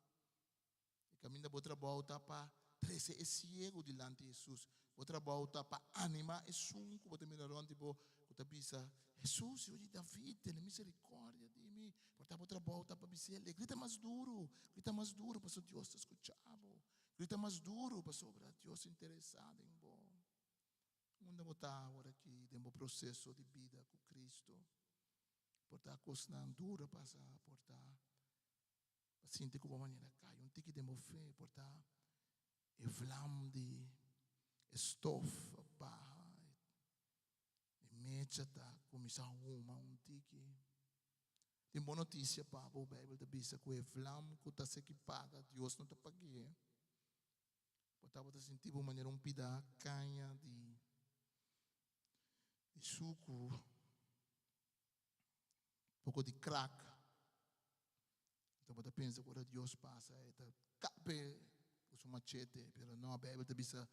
I kaminda bo trabou ta pa trese e siegu dilanti Hesus. Bo trabou ta pa animá esun ku bo ta mira rònt di bo ku ta bisa, Hesus, Yu di David, tene miserikòrdia di mi. Por ta bo trabou ta pa bis'el, Grita mas duru, grita mas duru pasobra Dios ta skucha bo. Grita mas duru pasobra Dios interesá den bo. Unda bo ta awor aki den bo proseso di bida ku Kristu? Por ta kosnan duru a pasa, por ta bo sinti ku bo manera kai un tiki den bo fe, por ta e vlam di e stof a baha, e mecha ta kuminsá huma un tiki. Tin bon notisia pa bo, Beibel ta bisa ku e vlam ku ta seki paga, Dios no ta pag'é. Bo tabata sinti bo manera un pida caña di di sucu, poco di crack. Anto bo ta pensa cu ora Dios pasa e ta cape cu su machete, pero no, Bijbel ta bisa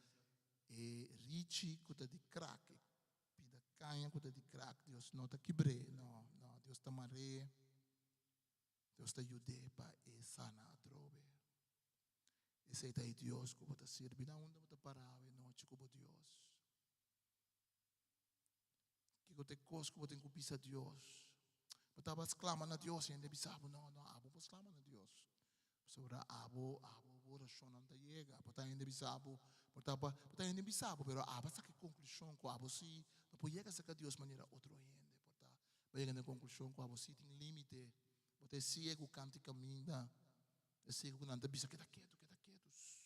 e richi cu ta di crack, e pida caña cu ta di crack, Dios no ta kibr'é, no, no, Dios ta mar'é, Dios ta yud'é pa e sana atrobe. Esei ta e Dios ku bo ta sirbi. Na unda bo ta pará awe nochi? ku bo Dios? Kiko ta e kos ku bo tin ku bisa Dios? Bo tabata sklama na Dios i hende bisa bo, No, no, abo por sklama na Dios. Pasobra abo, abo bo orashonnan ta yega. Por ta hende bisa bo, por ta, por ta hende bisa bo, pero abo a saka e konklushon ku abo si no por yega serka Dios manera otro hende. Por ta bo a yega na e konklushon ku abo si tin límite. Bo ta e siegu kanta e kaminda, e siegu ku nan ta bisa keda ketu, keda ketu, sss,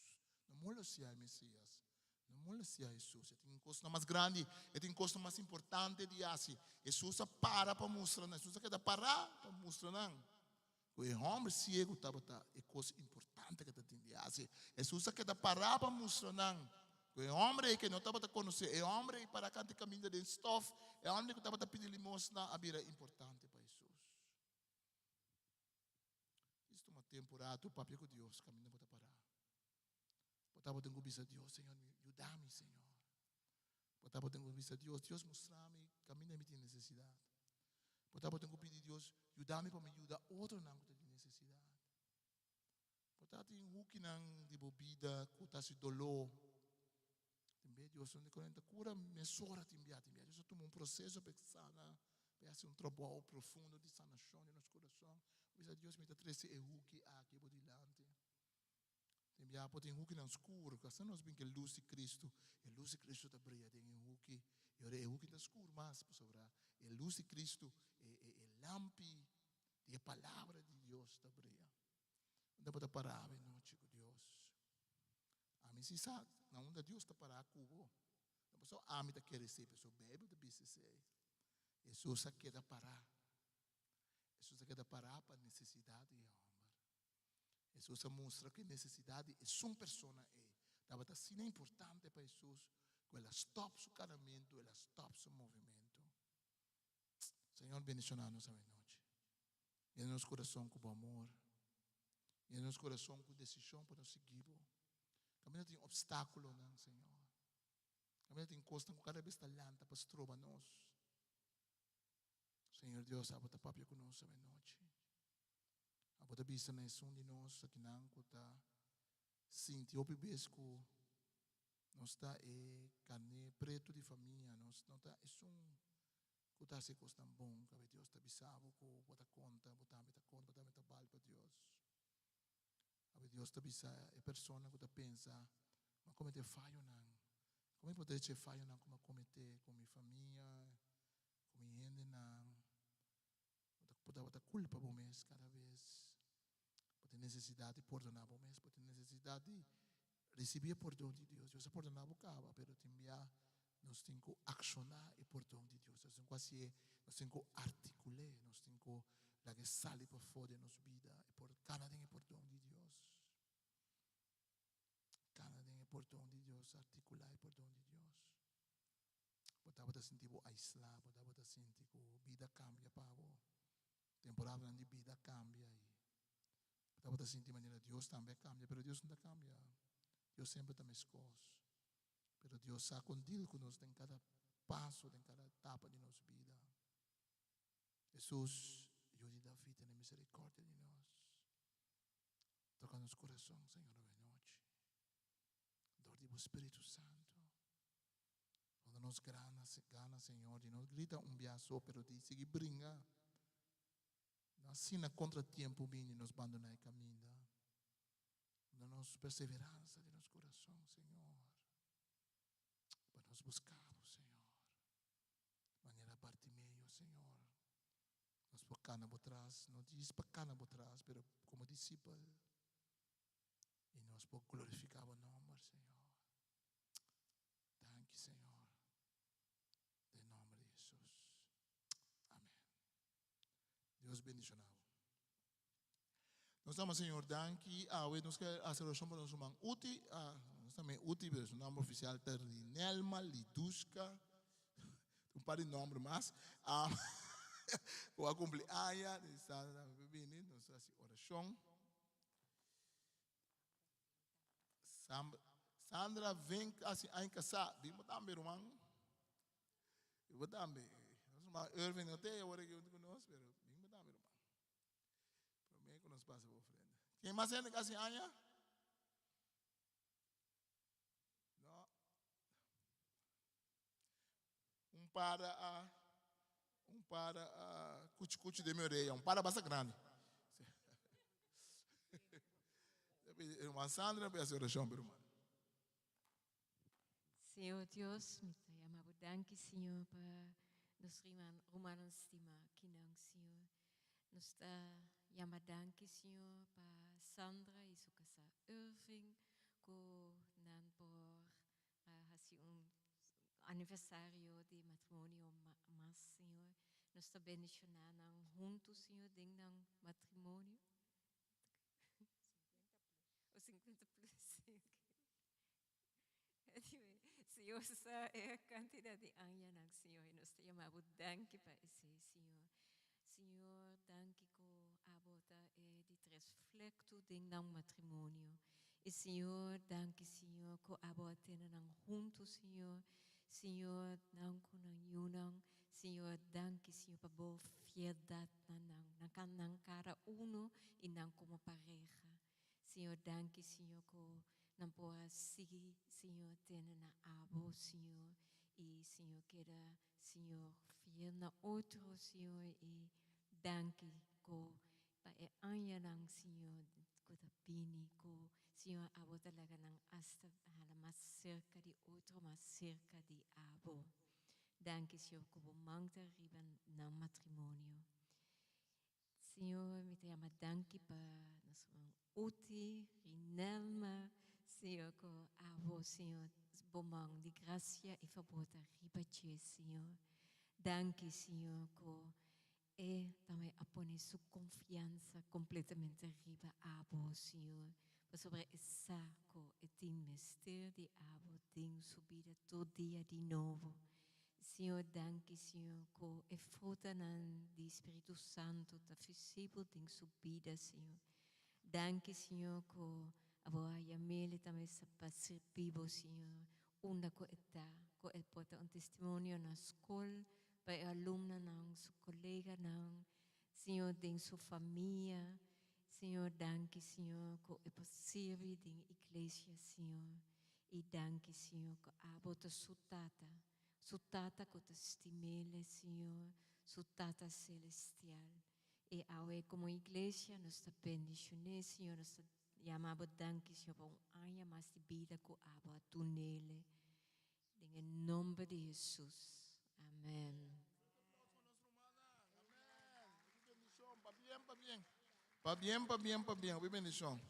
no molestia e Mesias. No molestia Hesus. E tin kosnan mas grandi, e tin kosnan mas importante di hasi. Hesus a para pa mustra nan. Hesus a keda pará pa mustra nan ku e hòmber siegu tabata e kos importante ku ta tin di hasi. Hesus a keda pará pa mustra nan ku e hòmber ei ke no tabata konosé, e hòmber ei pará kanta kaminda den stòf, e hòmber ku tabata pidi limosna a bira importante pa Hesus. Djis tuma tempu ratu papia ku Dios kaminda bo ta pará. Bo tabatin ku bisa Dios, Señor, yuda mi, Señor. Bo tabatin ku bisa Dios, Dios mustra mi kaminda mi tin nesesidat. Bo tabatin ku pidi Dios, yuda mi pa mi yuda otronan ku ta tin nesesidat. Bo ta tin hukinan di bo bida ku ta hasi doló. Tin bes Dios no ta kura mesora tin bia, tin bia Dios ta tuma un proseso pa e sana, pa e hasi un trabou profundo di sanashon den nos kurason. Bo bisa Dios mi ta trese e huki aki bo dilanti. Tin bia por tin hukinan skur, ku asina nos bin ku e lus di Kristu, e lus di Kristu ta bria den e huki, i ora e huki ta skur mas, pasobra e lus di Kristu, e e e lampi di e palabra di Dios ta bria. Unda bo ta pará awe nochi ku Dios? Ami si sa na unda Dios ta pará ku bo. No pasobra ami ta kere esei, pasobra Beibel ta bisa esei. Hesus a keda pará. Hesus a keda pará pa nesesidat di e hòmber. Hesus a mustra ku e nesesidat di esun persona ei tabata asina importante pa Hesus ku el a stòp su kanamentu, el a stòp su movementu. Señor bendishoná nos awe nochi. Yena nos kurason ku bo amor. Yena nos kurason ku desishon pa nos sigui bo. Kaminda tin opstákulonan, Señor. Kaminda tin kosnan ku kada bes ta lanta pa stroba nos. Señor Dios, abo ta papia ku nos awe nochi. Abo ta bisa na esun di nos akinan ku ta sinti hopi bes ku nos ta e karné pretu di famia, nos no ta esun ku ta hasi kosnan bon. Kabe Dios ta bisa bo ku bo ta konta, bo tambe ta konta, bo tambe ta bal pa Dios. Kabe Dios ta bisa e persona ku ta pensa, Mi a kometé fayonan. Kon mi por drecha e fayonan ku mi a kometé ku mi famia, ku mi hendenan? Bo ta tabata kulpa bo mes kada bes. Bo tin nesesidat di pordoná bo mes. Bo tin nesesidat di risibí e pordon di Dios. Dios a pordoná bo kaba, pero tin bia nos tin ku akshoná e pordon di Dios. Nos tin ku hasié, nos tin ku artikul'é, nos tin ku laga e sali pafó den nos bida, e por kana den e pordon di Dios. Kana den e pordon di Dios, artikulá e pordon di Dios. Bo tabata sinti bo aislá, bo tabata sinti ku bida kambia pa bo, temporadanan di bida kambia i bo tabata sinti manera Dios tambe a kambia, pero Dios no ta kambia, Dios semper ta meskos. Pero Dios sa kon deal ku nos den kada paso, den kada etapa di nos bida. Hesus, Yu di David, tene miserikordia di nos. Toka nos kurason, Señor, awe nochi. Dor di bo Spiritu Santu. Duna nos grana, gana, Señor, di no grita un bia so, pero di sigui bringa. No asina kontra tiempo bini nos bandona e kaminda. Duna nos perseveransa den nos kurason, Señor, pa nos buska bo, Señor. Manera Bartimeo, Señor, nos por kana bo tras, no djis pa kana bo tras, pero komo disipel. I nos por glorifiká bo nòmber, Señor. Danki, Señor. Den nòmber di Hesus. Amèn. Dios bendishoná bo. Nos ama Señor danki. Awe nos ke hasi orashon pa nos ruman Uti. Ah, nos tambe Uti, pero su nòmber ofisial ta Rinelma Lidushka. Un par di nòmber mas. Ah, ku a kumpli aña. Bini, nos hasi orashon. Sandra ven casi aña casá. Bin bo tambe, ruman. Bin bo tambe. Nos ruman Irving no te awor aki hunto cu nos, pero bin bo tambe, ruman. Prome cu nos pasa bo ofrenda. Ken mas hende casi aña? No. para a un para a kuchi kuchi den mi orea, un para basta grandi. Herman Sandra a hasi orashon pa herman. Señor Dios, mi ta yama bo danki, Señor, pa nos rumannan stima akinan, Señor. Nos ta yama danki, Señor, pa Sandra y su casá Irving, cu nan por haci un aniversario di matrimonio mas, Señor. Nos ta bendiciona nan hunto, Señor, den nan matrimonio. O 50 plus, sí, ok. Anyway, Señor sa e cantidad di añanan, Señor, y nos ta yama Bo danki pa esey, Señor. Señor, danki cu Abo ta e di tres flectu den nan matrimonio. Y Señor, danki, Señor, cu Abo a tene nan hunto, Señor. Señor, nan cu nan yunan. Señor, danki, Señor, pa Bo fieldad na nan, nan kan nan cada uno y nan como pareha. Señor, danki, Señor, cu nan por a sigui, Señor, tene na Abo, Señor, y, Señor, keda, Señor, fiel na otro, Señor, y danki cu pa e añanan, Señor, cu ta bini, cu, Señor, Abo ta laga nan hasta hala mas cerca di otro, mas cerca di Abo. Danki, Señor, cu Bo man ta riba nan matrimonio. Señor, mi ta yama danki pa nos ruman Uti, Rinelma, Señor, cu abo, Señor, bo man di gracia y fabor ta riba dje, Señor. Danki, Señor, cu e tambe a pone su confianza completamente riba abo, Señor, pasobra e sa cu e tin mester di abo den su bida tur dia di nobo. Señor, danki, Señor, cu e frutanan di Spiritu Santo ta visibel den su bida, Señor. Danki, Señor, cu abo a yam'el tambe pa sirbi bo, Señor, unda cu e ta, cu el por ta un testimonio na scol pa e alumnonan, su coleganan, Señor, den su famia. Señor, danki, Señor, cu e por sirbi den iglesia, Señor. Y danki, Señor, cu abo ta su tata, su tata cu ta stim'el, Señor, su tata celestial. Y awe como iglesia nos ta bendicion'é, Señor, nos ta yama abo danki, Señor, pa un aña mas di bida cu abo a dun'el. Den e nomber di Hesus. Amen. Pabien, pabien, pabien, hopi bendicion.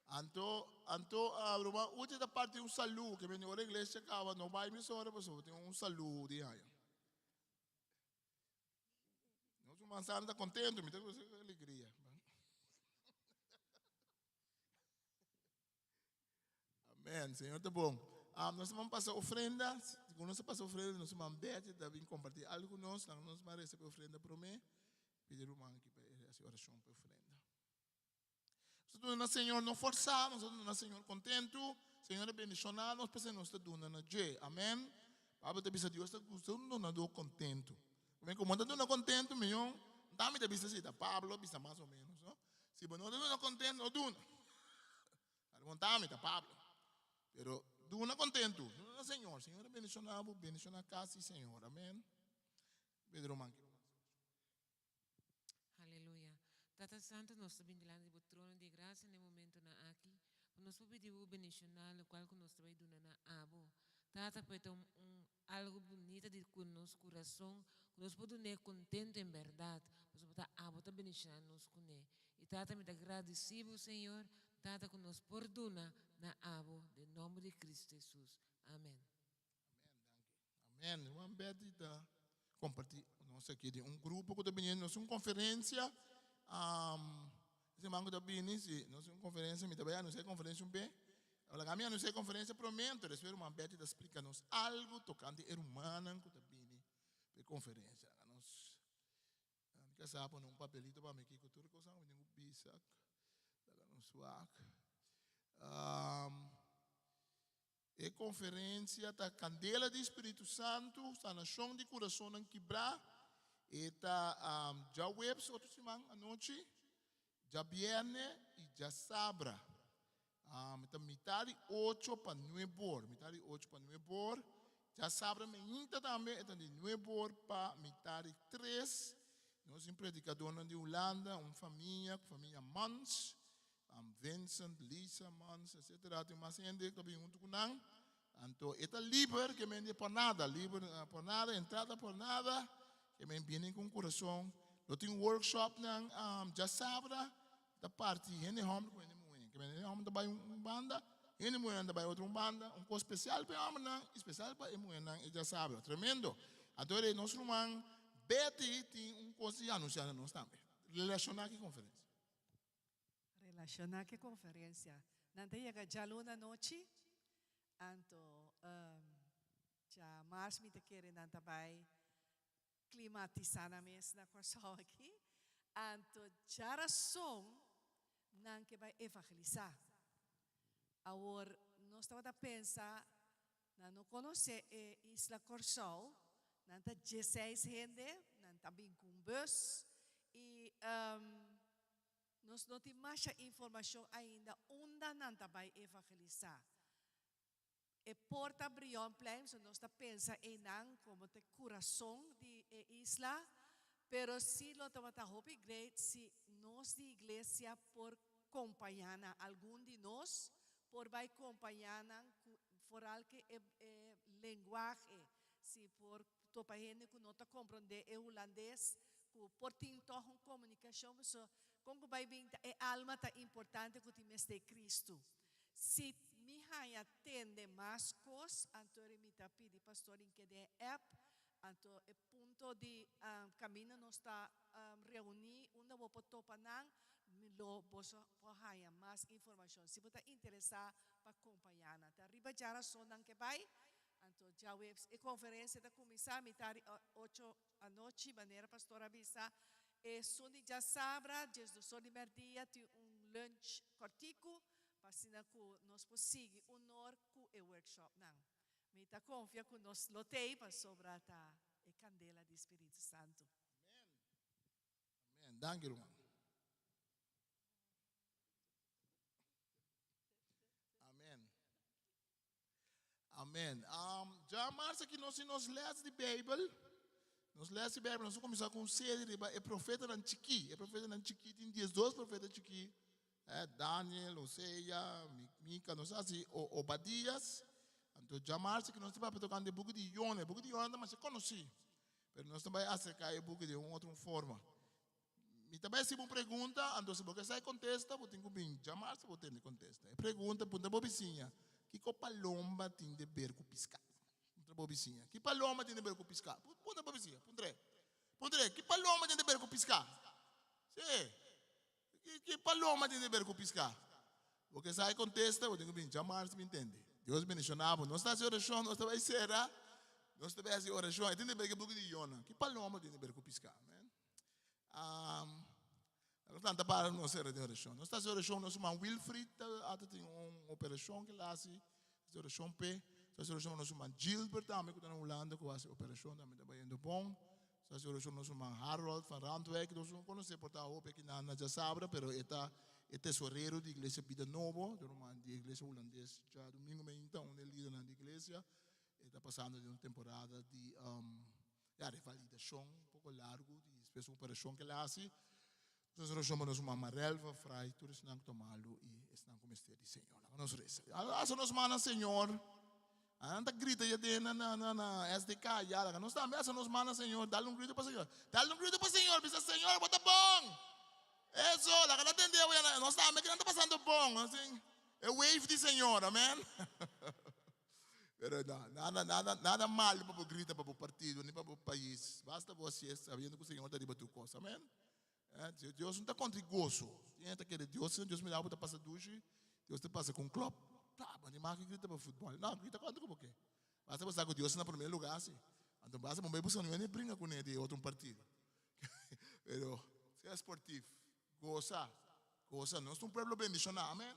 Anto, anto, uh, ruman, uchi ta parti un salu, ke beni ora iglesia kaba, no bai misora, pasobra tin un salu di haya. Nos ruman Sandra ta contento, mi ta ku alegria. Amen. Señor ta bon. Um, nos man pasa ofrenda. Segun nos pasa ofrenda, nos man Betty ta bin compartir algo con nos. Laga nos man reza pa ofrenda prome. Pidi ruman aquí pa haci oracion pa ofrenda. Nos ta duna na Señor no forzá, nos ta duna na Señor contento. Señor a bendicioná nos, p'esei nos ta duna na dje. Amen. Pablo ta bisa Dios ta gusta un donador contento. Amen. Como ta duna contento, miyon, ta mi ta bisa si, ta Pablo a bisa mas o menos, no? Si bo no ta duna kontentu, no duna. Ta konta mi, ta Pablo. Pero duna kontentu, duna na Señor. Señor a bendishoná bo, bendishoná kas di Señor. Amén. Pedro man. Aleluya. Tata Santo, nos ta bin dilanti di bo trono di gracia na e momentonan aki, pa nos por pidi bo bendishoná lokual ku nos ta bai duna na abo. Tata, pa e ta un Algo bunita di ku nos kurason, ku nos por dun'é kontentu en bèrdat, pasobra ta abo ta bendishoná nos kuné. I Tata, mi ta gradisí bo, Señor, Tata, ku nos por duna na abo, den nòmber di Kristu Hesus. Amèn. Amèn, danki. Amèn. Ruman Betty ta kompartí ku nos aki di un grupo ku ta biniendo. Nos un konferensia, e siman ku ta bini, si nos un konferensia, mi ta bai anunsiá e konferensia un be. Laga mi anunsia e konferensia promé, anto despues ruman Betty ta splika nos algu tokante e rumannan ku ta bini pa e konferensia. Laga nos, mi kasá a pone un papelito pa mi kiko tur e kosnan ku mi tin ku bisa. Laga nos wak. E konferensia ta Kandela di Spiritu Santu, Sanashon di Kurasonnan Kibrá. E ta djaweps otro siman anochi, djabièrnè i djasabra. Ta mitá di ocho pa nuebor, mitá di ocho pa nuebor. Djasabra meinta tambe e ta di nuebe or pa mitar di tres. Nos tin predikadornan di Hulanda, un famia, famia Mans, Vincent, Lisa Mans, etcetera. Tin mas hende ku ta bin huntu ku nan. Anto e ta liber, ke men di por nada, liber por nada, entrada por nada, ke men bini ku un kurason. Lo tin workshopnan djasabra, ta parti hende hòmber ku hende muhé. Ke men hende hòmber ta bai un banda, hende muhénan ta bai otro un banda. Un kos spesial pa e hòmbernan i spesial pa e muhénan e djasabra. Tremendo! Anto e nos ruman Betty tin un kos di anunsiá na nos tambe, relashoná ku e konferensia. Relashoná ku e konferensia. Nan ta yega djaluna anochi, anto djamars mi ta kere nan ta bai klimatisá nan mes na Kòrsou aki. Anto djarason nan ke bai evangelisá. Awor nos tabata pensa nan no konosé e isla Kòrsou, nan ta dieseis hende, nan ta bin ku un bus i nos no tin masha informashon ainda unda nan ta bai evangelisá. E por ta Brionplein, so nos ta pensa einan como ta e curason di e isla, pero si lo tabata hopi great si nos di iglesia por compaña nan, algun di nos por bay compaña nan cu foral ke e e lenguahe, si por topa hende cu no ta comprende e hulandes, cu por tin toch un comunicacion, pasobra con cu bay bin ta e alma ta importante cu tin mester Cristo. Si mi haña tende mas kos, anto ri mi ta pidi pastor in kede e app, anto e punto di kaminda nos ta reuní unda bo por topa nan, mi lo boso por haña mas informashon. Si bo ta interesá pa kompañá nan. Ta riba djarasonnan ke bai, anto djaweps e konferensia ta kuminsá mitar di ocho anochi, manera pastor a bisa, Esun di djasabra, diesdosor di mèrdia, tin un lunch kòrtiku pa asina ku nos por sigui unor ku e workshopnan. Mi ta konfia ku nos lo t'ei pasobra ta e kandela di Spiritu Santu. Amen. Amen. Danki ruman. Amen. Amen. Um, ja mars aki nos tin nos les di Bijbel. Nos les di Bijbel, nos a kuminsá ku un serie riba e profetanan chikí. E profetanan chikí tin diesdos profeta chikí. Eh, Daniel, Hosea, Mika, nos hasi Obadias. Anto ja mars aki nos ta papia tokante e buki di Yona. E buki di Yona ta masha konosí. Pero nos ta bai aserká e buki den un otro forma. Mi ta bai hasi bo un pregunta, anto si bo ke sa e kontesta, bo tin ku bin djamar si bo tende kontesta. E pregunta, puntra bo bisiña, Kiko palomba tin de ber ku piská? Puntra bo bisiña, Ki palomba tin de ber ku piská? Puntra bo bisiña, puntr'é. Puntr'é, Ki palomba tin de ber ku piská? Sí. Ki, ki palomba tin de ber ku piská? Bo ke sa e kontesta, bo tin ku bin djamar si bo intende. Dios bendishoná bo. Nos ta hasi orashon, nos ta bai sera, nos ta bai hasi orashon. E tin de ber ku e buki di Yona. Ki palomba tin de ber ku piská? Amen. Um, tanta para nos sera den orashon. Nos ta hasi orashon, nos ruman Wilfried ta ata tin un operashon ke el hasi, hasi orashon p'e. Nos ta hasi orashon pa nos ruman Gilbert tambe ku ta na Hulanda ku hasi operashon tambe ta bayendo bon. Nos ta hasi orashon nos ruman Harold van Randwijk, nos no konosé por ta hopi aki na na djasabra, pero e ta e tesorero di Iglesia Bida Nobo, e ruman di Iglesia Hulandes djadumingu meinta, un di e lidernan di iglesia. E ta pasando den un temporada di Ya, revalidashon un poko largu di despues un operashon ke el a hasi. Nos orashon pa nos mama Relva, Fray, tur esnan ku ta malu i esnan ku mester di Señor. Laga nos resa. Alsa nos man na Señor. Nan ta grita ya den na na na SDK ya. Laga nos tambe alsa nos man na Señor. Dal un grito pa Señor. Dal un grito pa Señor. Bisa Señor bo ta bon. Eso, laga nan tende bo ya. Nos tambe kinan ta pasando bon. Asin, e wave di Señor. Amen. Pero no, nada, nada, nada malo pa bo grita pa bo partido ni pa bo pais. Basta bo hasié sabiendo ku Señor ta riba tur kos. Amen. Eh, Dios no ta kontra di goso. Tin hende ta kere Dios, si Dios mira bo ta pasa dushi, Dios ta pasa ku un klòp. Ta, bo animá ki grita pa futbòl. No, grita kontra ku bo ke. Basta bo sa ku Dios ta na primer lugá si. Anto basta bo bai buska un hende bringa kuné di otro un partido. Pero, sea sportief, gosa, gosa. Nos ta un pueblo bendishoná. Amen.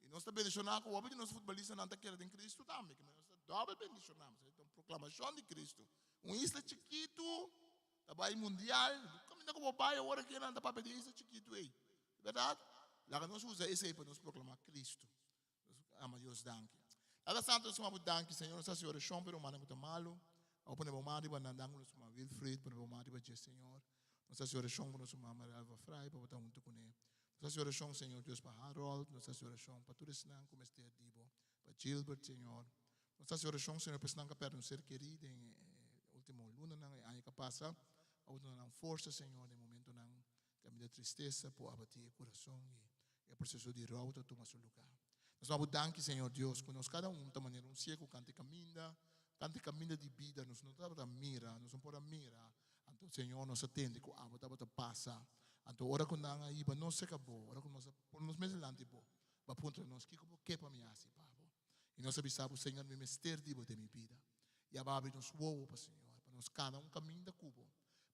I nos ta bendishoná ku hopi di nos futbolistanan ta kere den Kristu tambe. Kimen nos ta dòbel bendishoná. Pasobra ta un proklamashon di Kristu. Un isla chikitu ta bai mundial. Kaminda ku bo bai awor aki nan ta papia di e isla chikitu ei. Di bèrdat? Laga nos usa esei pa nos proklamá Kristu. Nos ama Dios danki. Tata Santu, nos ta bo danki, Señor, nos ta hasi orashon pa e rumannan ku ta malu. Abo pone bo man riba nan, danki ku nos ruman Wilfried, pone bo man riba dje, Señor. Nos ta hasi orashon pa nos ruman Marelva Frei, pa bo ta huntu kuné. Nos ta hasi orashon, Señor Dios, pa Harold, nos ta hasi orashon pa tur esnan ku mester di bo, pa Gilbert, Señor. Nos ta hasi orashon, Señor, pa esnan ku a pèrdè un ser kerí den e último lunanan, e aña ku a pasa. Abo duna nan forsa, Señor, den momentonan Kaminda tristesa por abatí e kurason i e proseso di rou ta tuma su lugá. Nos ta bo danki, Señor Dios, ku nos kada un ta manera un siegu kanta e kaminda, kanta e kaminda di bida. Nos no tabata mira, nos no por a mira. Anto, Señor, nos a tende ku abo tabata pasa. Anto ora ku nan a hiba nos serka bo, ora ku nos a pone nos mes dilanti bo, bo a puntra nos, Kiko bo ke pa mi hasi pa bo? I nos a bisa bo, Señor, mi mester di bo den mi bida. I abo a habri nos wowo pa Señor, pa nos kana un kaminda ku bo,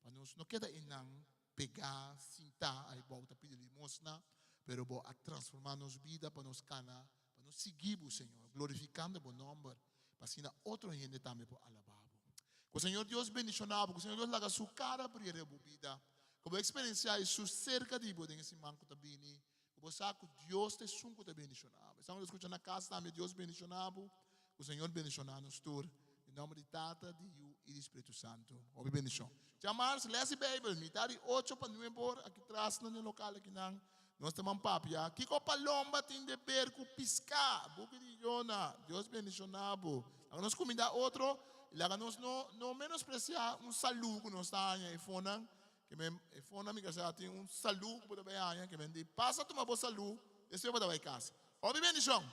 pa nos no keda einan pegá, sintá ai bou ta pidi limosna, pero bo a transformá nos bida pa nos kana, pa nos sigui bo, Señor, glorifikando bo nòmber, pa asina otro hende tambe por alabá bo. Ku Señor Dios bendishoná bo, ku Señor Dios laga su kara bria riba bo bida, ku bo eksperensiá Hesus serka di bo den e siman ku ta bini, ku bo sa ku Dios ta esun ku ta bendishoná bo. Esnan ku ta skucha na kas tambe, Dios bendishoná bo, ku Señor bendishoná nos tur. Den nòmber di Tata, di Yu i di Spiritu Santu. Hopi bendishon. Djamars, les di Beibel, mitá di ocho pa nuebe or, aki tras na e lokal akinan. Nos ta ban papia, Kiko palomba tin de ber ku piská? Buki di Yona. Dios bendishoná bo. Laga nos kumindá otro i laga nos no no menospresiá un salú ku nos ta haña e fonan. Ke men e fonan mi kasa tin un salú ku bo ta bai haña. Ke men di pasa tuma bo salú, despues bo ta bai kas. Hopi bendishon.